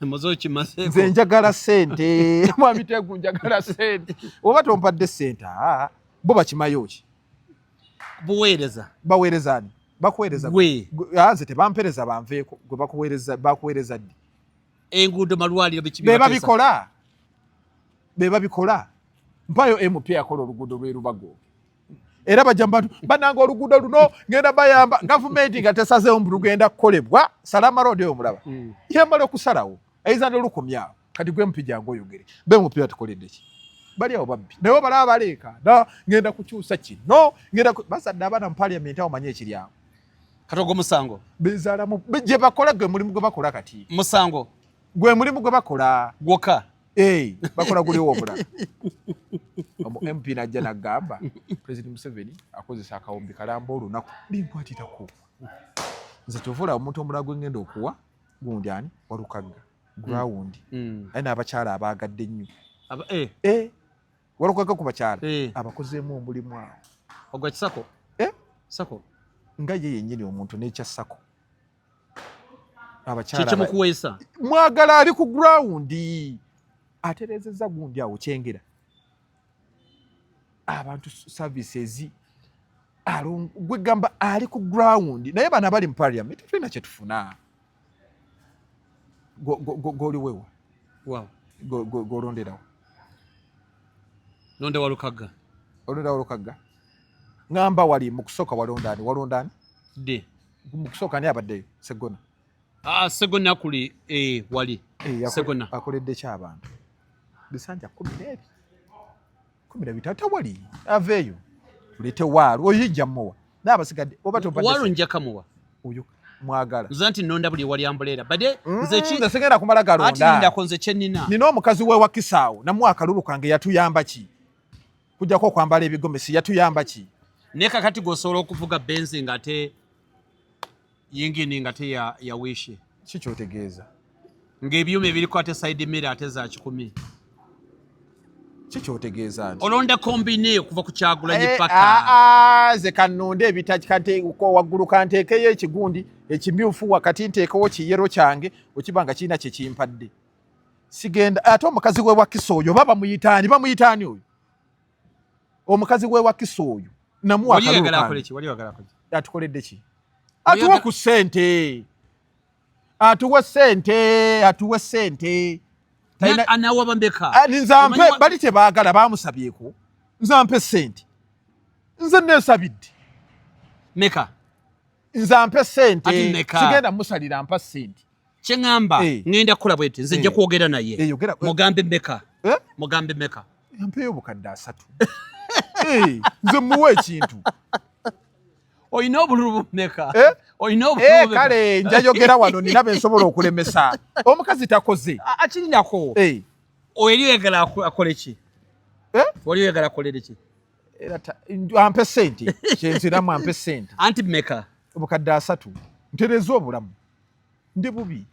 Muze okimazeeko. Nze njagala ssente, mwami Tegu, njagala ssente. Oba tompadde ssente, aa, bo bakimayo ki? Buweereza. Baweereza ani? Bakuweereza? Gwe. Nze tebampereza, banveeko. Gwe bakuweereza, bakuweereza ddi? Enguudo, malwaliro, biki? Be babikola, be babikola. Mpayo MP akola oluguudo lw'erubago. Era bajja mu bantu bananga, oluguudo luno ngenda bayamba. Gavumenti nga tesazeewo mbu lugenda kukolebwa. Salama Road eyo mulaba, yamala okusalawo, ayinza nolukomyawo. Kati gwe MP jangu oyogere. Be MP batukoledde ki? Bali awo babbi, naye obalaba baleeka na ngenda kukyusa kino, ngenda bazadde abaana mu parliament awo, manye ekiri awo. Kati ogwo musango? Bezaalamu gye bakola, gwe mulimu gwe bakola kati. Musango? Gwe mulimu gwe bakola. Gwokka? Eh, bakola guliwo omulala. Omu MP najja nagamba President Museveni akozesa akawumbi kalamba olunaku, binkwatirako nze. Kyova omuntu omulala gwe ngenda okuwa gundi ani, Walukagga ground, aye n'abakyala abaagadde ennyo. Eh, Walukagga ku bakyala abakozeemu omulimu awo. Ogwa kisako? Eh? Sako. Nga ye yennyini omuntu n'ekya sako abakyala Kyekimukuweesa? Mwagala, ali ku ground, atereezezza gundi awo Kyengera, abantu services gwegamba ali ku ground. Naye bano abali mu parliament tetulina kyetufuna. Goliwewa Wow. golonderawo? Nonda Walukagga. Olonda Walukagga. Ŋŋamba wali mu kusooka walonda ani? Walonda ani? Ddi? Mu kusooka ani abaddeyo? Segona? Ah, Segona kuli, eh, wali. Eh, Segona. Akoledde ki abantu? Bisanja 12, 13, tawali. Aveeyo tuleete waalu oyo, ijja muwa. Naye abasigadde oba tompadde Walu nja kamuwa. Oyo mwagala. Nze nti nonda buli wali ambuleera. Bade nze ki Nze sigenda kumala ati galonda. Lindako, nze kye nnina. Nina omukazi we Wakisaawo, namuwa akalulu kange, yatuyamba ki? Kujjako okwambala ebigomesi, yatuyamba ki? Naye kakati gwosobola okuvuga Benzi ng'ate yingini nga te ya Wish? Ki kyotegeeza? Ng'ebyuma ebiriko ate side mirror ate za 100. Ki kyotegeeza nti Olonda combine okuva ku Kyagulanyi Eh, paka ah, ah, nze kanonde ebitaki kante waggulu, kanteekeyo ekigundi ekimyufu, wakati nteekewo kiyero kyange, okiba nga kirina kyekimpadde. Sigenda ate omukazi we Wakiso oyo, oba bamuyitaani, bamuyitaani oyo omukazi we Wakiso oyo, namuwa Wali akalulu oyagala akole kange. ki? Wali oyagala akole ki? Atukoledde ki? Atuwe ku ssente, atuwe ssente, atuwe ssente. Anawaba mbeka? Ah, nze ampe. Omanyi Bali tebaagala, bamusabyeko. Nze ampe ssente, nze neesabidde. Meka? Nze ampe ssente. Ati mmeka? Sigenda musalira, mpa ssente. Kyeŋŋamba, Eh. ŋŋenda kukola bweti, nze nja Eh. kwogera naye. Eh, yogera. Mugambe meka? Eh? Mugambe meka? Ampeeyo obukadde 30. Eh, nze muwe ekintu. Olina obululu bumeka? Eh? Olina obululu Eh, bumeka? Kale njayogera wano, nina bensobola okulemesa. Omukazi takoze. Akirinako. Eh, Oli oyagala akole ki? Eh? Oli oyagala akolere ki? Era ampe ssente, kyenziramu, ampe ssente. Anti meka? Obukadde 30, ntereza obulamu. Ndi bubi,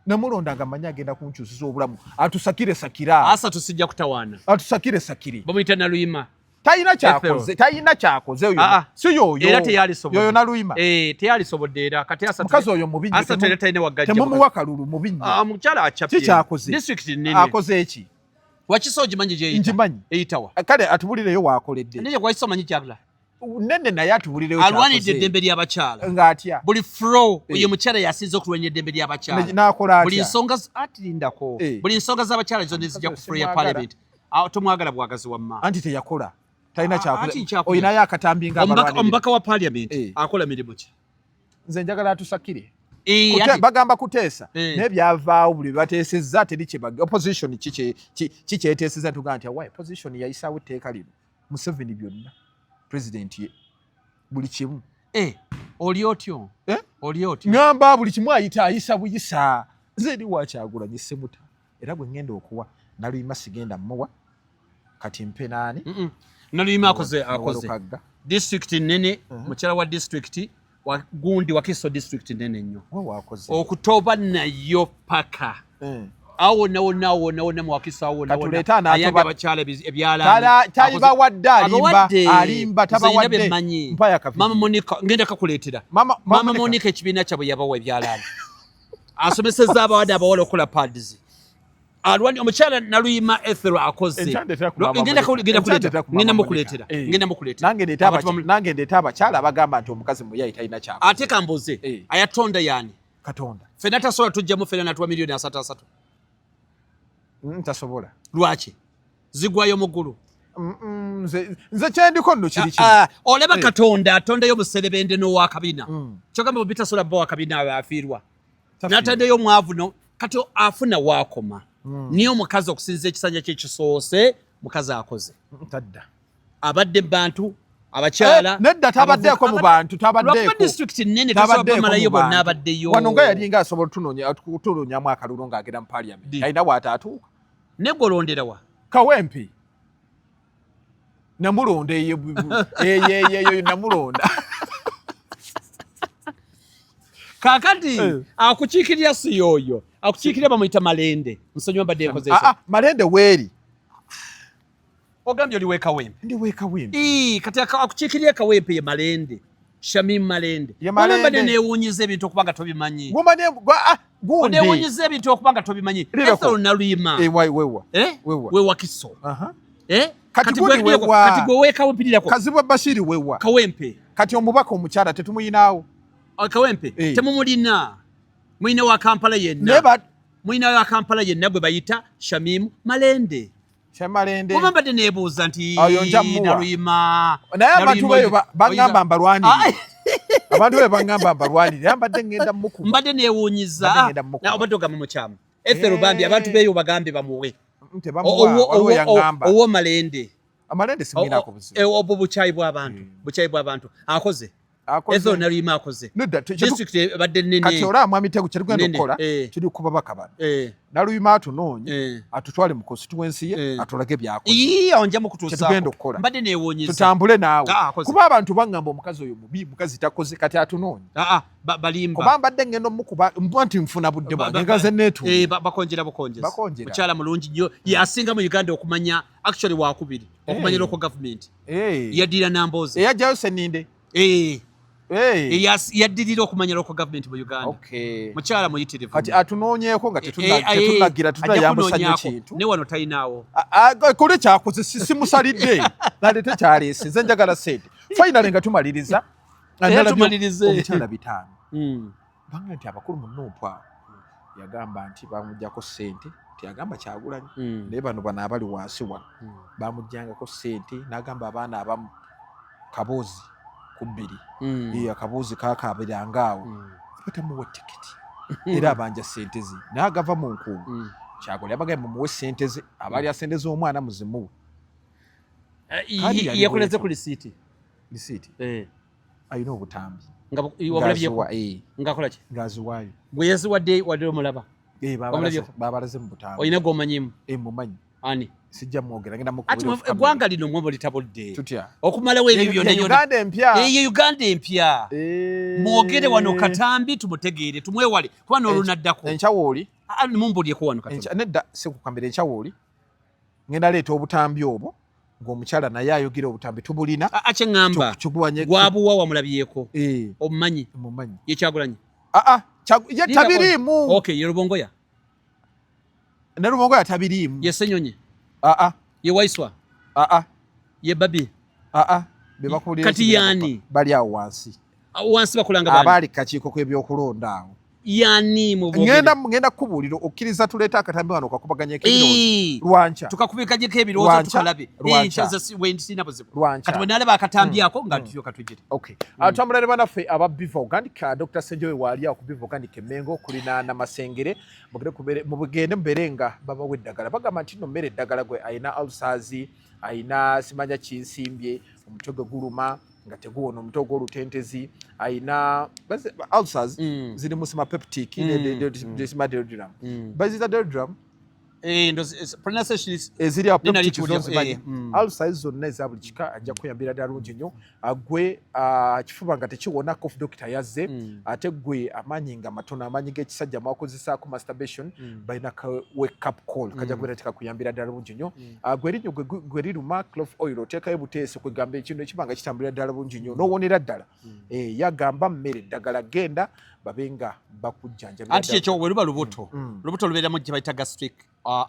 namulonda nga mmanyi agenda kunkyusiza obulamu. Atusakire sakira. 30 sijja kutawaana. Atusakire sakire. Bamuyita Naluyima. Talina kyakoze, talina kyakoze oyo. Ah, ah. Si yoyo? Era teyalisobodde. Yoyo Naluyima? Eh, teyalisobodde. Era kati 30 Mukazi oyo mubi nnyo. 30 era talina wagajja. Temumuwa kalulu, mubi nnyo. Ah, mukyala achapye. Ki kyakoze? District nene. Akoze eki? Wakiso ogimanyi gyeyita? Ngimanyi. Eyitawa? Kale atubulireyo waakoledde. Naye Wakiso omanyi kyagala? Nene, naye atubulireyo. Alwanidde Kyakoze. eddembe ly'abakyala. Ng'atya? Buli floor. Eh. Oyo mukyala yasinze okulwanya eddembe ly'abakyala. N'akola Buli atya? nsonga atirindako. Eh. Buli nsonga z'abakyala zonna zijja ku floor ya Simwagala. parliament. Ah, tomwagala bwagazi wamma. Anti teyakola, talina Ah, kyakoze. anti kyakoze. Olinayo akatambi nga abalwanirira. Omubaka wa parliament Eh. akola mirimu ki? Nze njagala atusakire. Eh, ati- Bagamba kuteesa, Eh. naye byavaawo. Buli bateesezza teri kyebaga. Opposition kikyeteesezza? Tugamba nti why opposition yayisaawo etteeka lino? Museveni byonna, president ye buli kimu. Eh, oli otyo? Eh? Oli otyo? Ŋŋamba buli kimu ayita, ayisa buyisa. Nze eri Wakyagulanyi Semuta, era gwe ŋŋenda okuwa. Naluyima sigenda muwa. Kati mpe naani? Naluyima akoze, akoze. Walukagga. District nene, mukyala wa district. Gundi Wakiso district nene nnyo okutoba nayo paka awo wonna wonna awo wonna wonna mu Wakiso awo wonna wonna ayambye abakyala ebyalaani tabawadde alimba alimba tabawadde mama Monica ngenda kakuleetera mama Monica ekibiina kyabwe yabawa ebyalaani asomesezza abawadde abawala okukola pads alwani omukyala Naluyima Ethel akoze ngenda mukuleetera ngenda mukuleetera nange ndeeta abakyala abagamba nti omukazi muyayi talina kyako ate kambuze ayatonda yani Katonda fena tasobola tujjamu fena natuwa 33 millioni. Tasobola lwaki zigwayo mu ggulu nze kyendiko nno kiri kino olaba Katonda atondayo omuserebende n'owakabina kyogamba bwe bitasobola bba wakabina awo afiirwa n'atandeyo omwavu no kati afuna waakoma niye omukazi okusinza ekisanja kye kisoose mukazi akoze tadda abadde bantu abakyala nedda tabaddeeko mu bantu tabaddeeko district nene tasobola bamalayo bonna abaddeyo wano nga yalinga asobola otunoonyamu akalulu ng'agenda mu parliament alina bw'ataatuuka ne gw'olondera wa Kawempe namulonda eyo eyo namulonda kakati akukiikirira si yoyo akukiikirira bamuyita Malende nsonyiwa mbadde nkozesa Malende weeri ogambye oli w'e Kawempe ndi w'e Kawempe kati akukiikirira Kawempe ye Malende Shamim Malende mbadde neewuunyiza ebintu okuba nga tobimanyi neewuunyiza ebintu okuba nga tobimanyi Ethel Naluyima we Wakiso kati gwe w'e Kawempe Kazibwe Bashiri wewa Kawempe kati omubaka omukyala tetumuyinaawo Kawempe temumulina mulina wa Kampala yenna mulina wa Kampala yenna gwe bayita Shamim Malende Malende kuba mbadde neebuuza nti Naluyima naye abantu beyo baŋŋamba mbalwanirire abantu beyo baŋŋamba mbalwanirire mbadde ŋŋenda mukuba mbadde neewuunyiza obadde ogamba mukyamu Ethel bambi abantu beeyo bagambe bamuwe owo Malende Amalende simwinako buzibu obwo bukyayi bw'abantu bukyayi bw'abantu akoze Ethel Naluyima akoze district ebadde nnene kati olaba mwami Tegu kyetugenda okukola kiri ku babaka bano Naluyima atunoonye atutwale mu constituency ye atulage byakoze nja mukutuusaako kyetugenda okukola mbadde neewuunyiza tutambule naawe kuba abantu baŋŋamba omukazi oyo mubi mukazi takoze kati atunoonye balimba kuba mbadde ngenda omukuba mba nti nfuna budde bwange nga ze neetuula bakonjera bukonjezi mukyala mulungi nnyo yasinga mu Uganda okumanya actually wakubiri okumanya local government yaddirira Nambooze eyajjayo Seninde yaddirira okumanya local government mu Uganda mukyala muyitirivu kati atunoonyeeko nga tetunagira tunayambusa nnyo kintu ne wano talinaawo kole kyakoze simusalidde naleete kyaleese nze njagala sente finally nga tumaliriza omukyala 5 banga nti abakulu mu NUP awo yagamba nti bamugjako ssente teyagamba Kyagulanyi naye bano bano abali wansi wano bamuggyangako ssente n'agamba abaana abamu kaboozi ku 2 akaboozi kakaabiranga awo batamuwa tikiti era abanja ssente ze naye agava mu nkuubo Kyagulanyi abagambye mumuwe ssente ze abalya ssente z'omwana muzimuwe yakoleze ku lisiiti lisiiti alina obutambi ngakola ki ng'aziwaayo gwe yaziwadde wadde omulaba babalaze mu butambi olina gw'omanyimu mumanyi ani sijja mwogera ngenda mukubira eggwanga lino mwe mulitabudde tutya okumalawo ebyo byonna Uganda empya eyo Uganda empya mwogere wano katambi tumutegeere tumwewale kuba n'olunaddako enkyawooli mumbulyeko wano katono nedda sikukambira enkyawooli ngenda leeta obutambi obwo ng'omukyala naye ayogera obutambi tubulina akyeŋŋamba gwabuwa wamulabyeko omumanyi mumanyi ye Kyagulanyi ye tabiriimu okay ye Rubongoya ne Rubongoya tabiriimu ye Ssenyonyi ye Waiswa ye Babi kati yaani bali awo wansi wansi bakulanga bani abaali kakiiko k'ebyokulonda awo yani ngenda kukubuulira okkiriza tuleeta akatambi wano kakubaganyeko ebirowoozo lwanca tukakubikanyeko ebirowoozo tukalabe sirina buzibu kati bwe nalaba akatambi ako nga tulyoka tugire okay twambula ne bannaffe aba Biva Organic Dr. Ssenjobe waali awo ku Biva Organic Emmengo kulinaana Masengere mugende mubeere nga babawa eddagala bagamba nti nno mmere eddagala gwe ayina ulcers ayina simanya kinsimbye omutwe gwe guluma nga teguwona omutwe ogw'olutentezi ayina ulcers ziri mu sima peptic sima duodenum baziyita duodenum. Eh, Eziri ulcers zonna eza buli kika ajja kuyambira ddala bulungi nnyo. Gwe kifuba nga tekiwona, cough doctor yazze. Ate gwe amaanyi nga matono, amaanyi g'ekisajja mwakozesaako masturbation, balina ka wake up call kajja kubeera tekakuyambira ddala bulungi nnyo. Gwe erinnyo gwe liruma, clove oil oteekayo buteesi, kwegamba ekintu ekiba nga kitambulira ddala bulungi nnyo n'owonera ddala. Yagamba mmere ddagala, genda babe nga bakujjanjabira. Anti kyekyo, bwe luba lubuto, lubuto lubeeramu gye bayita gastric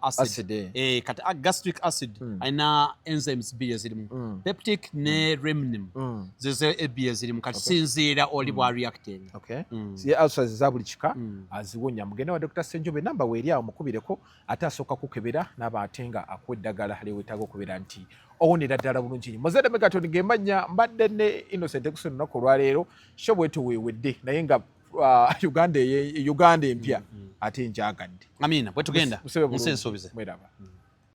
acid. Acid, eh. Kati gastric acid alina enzymes bbiri ezirimu, peptic ne rennin. Zezo ebbiri ezirimu. Kati sinziira oli bwa reacting. Okay. Si ulcers za buli kika aziwonya. Mugende wa Dr. Senjobe, namba weeri awo, mukubireko. Ate asooka kukebera n'aba ate nga akuwa eddagala lyewetaaga okubeera nti owonera ddala bulungi nnyo. Muzadde Megaton gemanya, mbadde ne Innocent Ekusa. Olunaku olwaleero sho bwetu weewedde, naye nga Uganda Uganda empya ate njagadde. Amina, bwe tugenda. Musebe bulungi. Nsi ensuubize. Mweraba.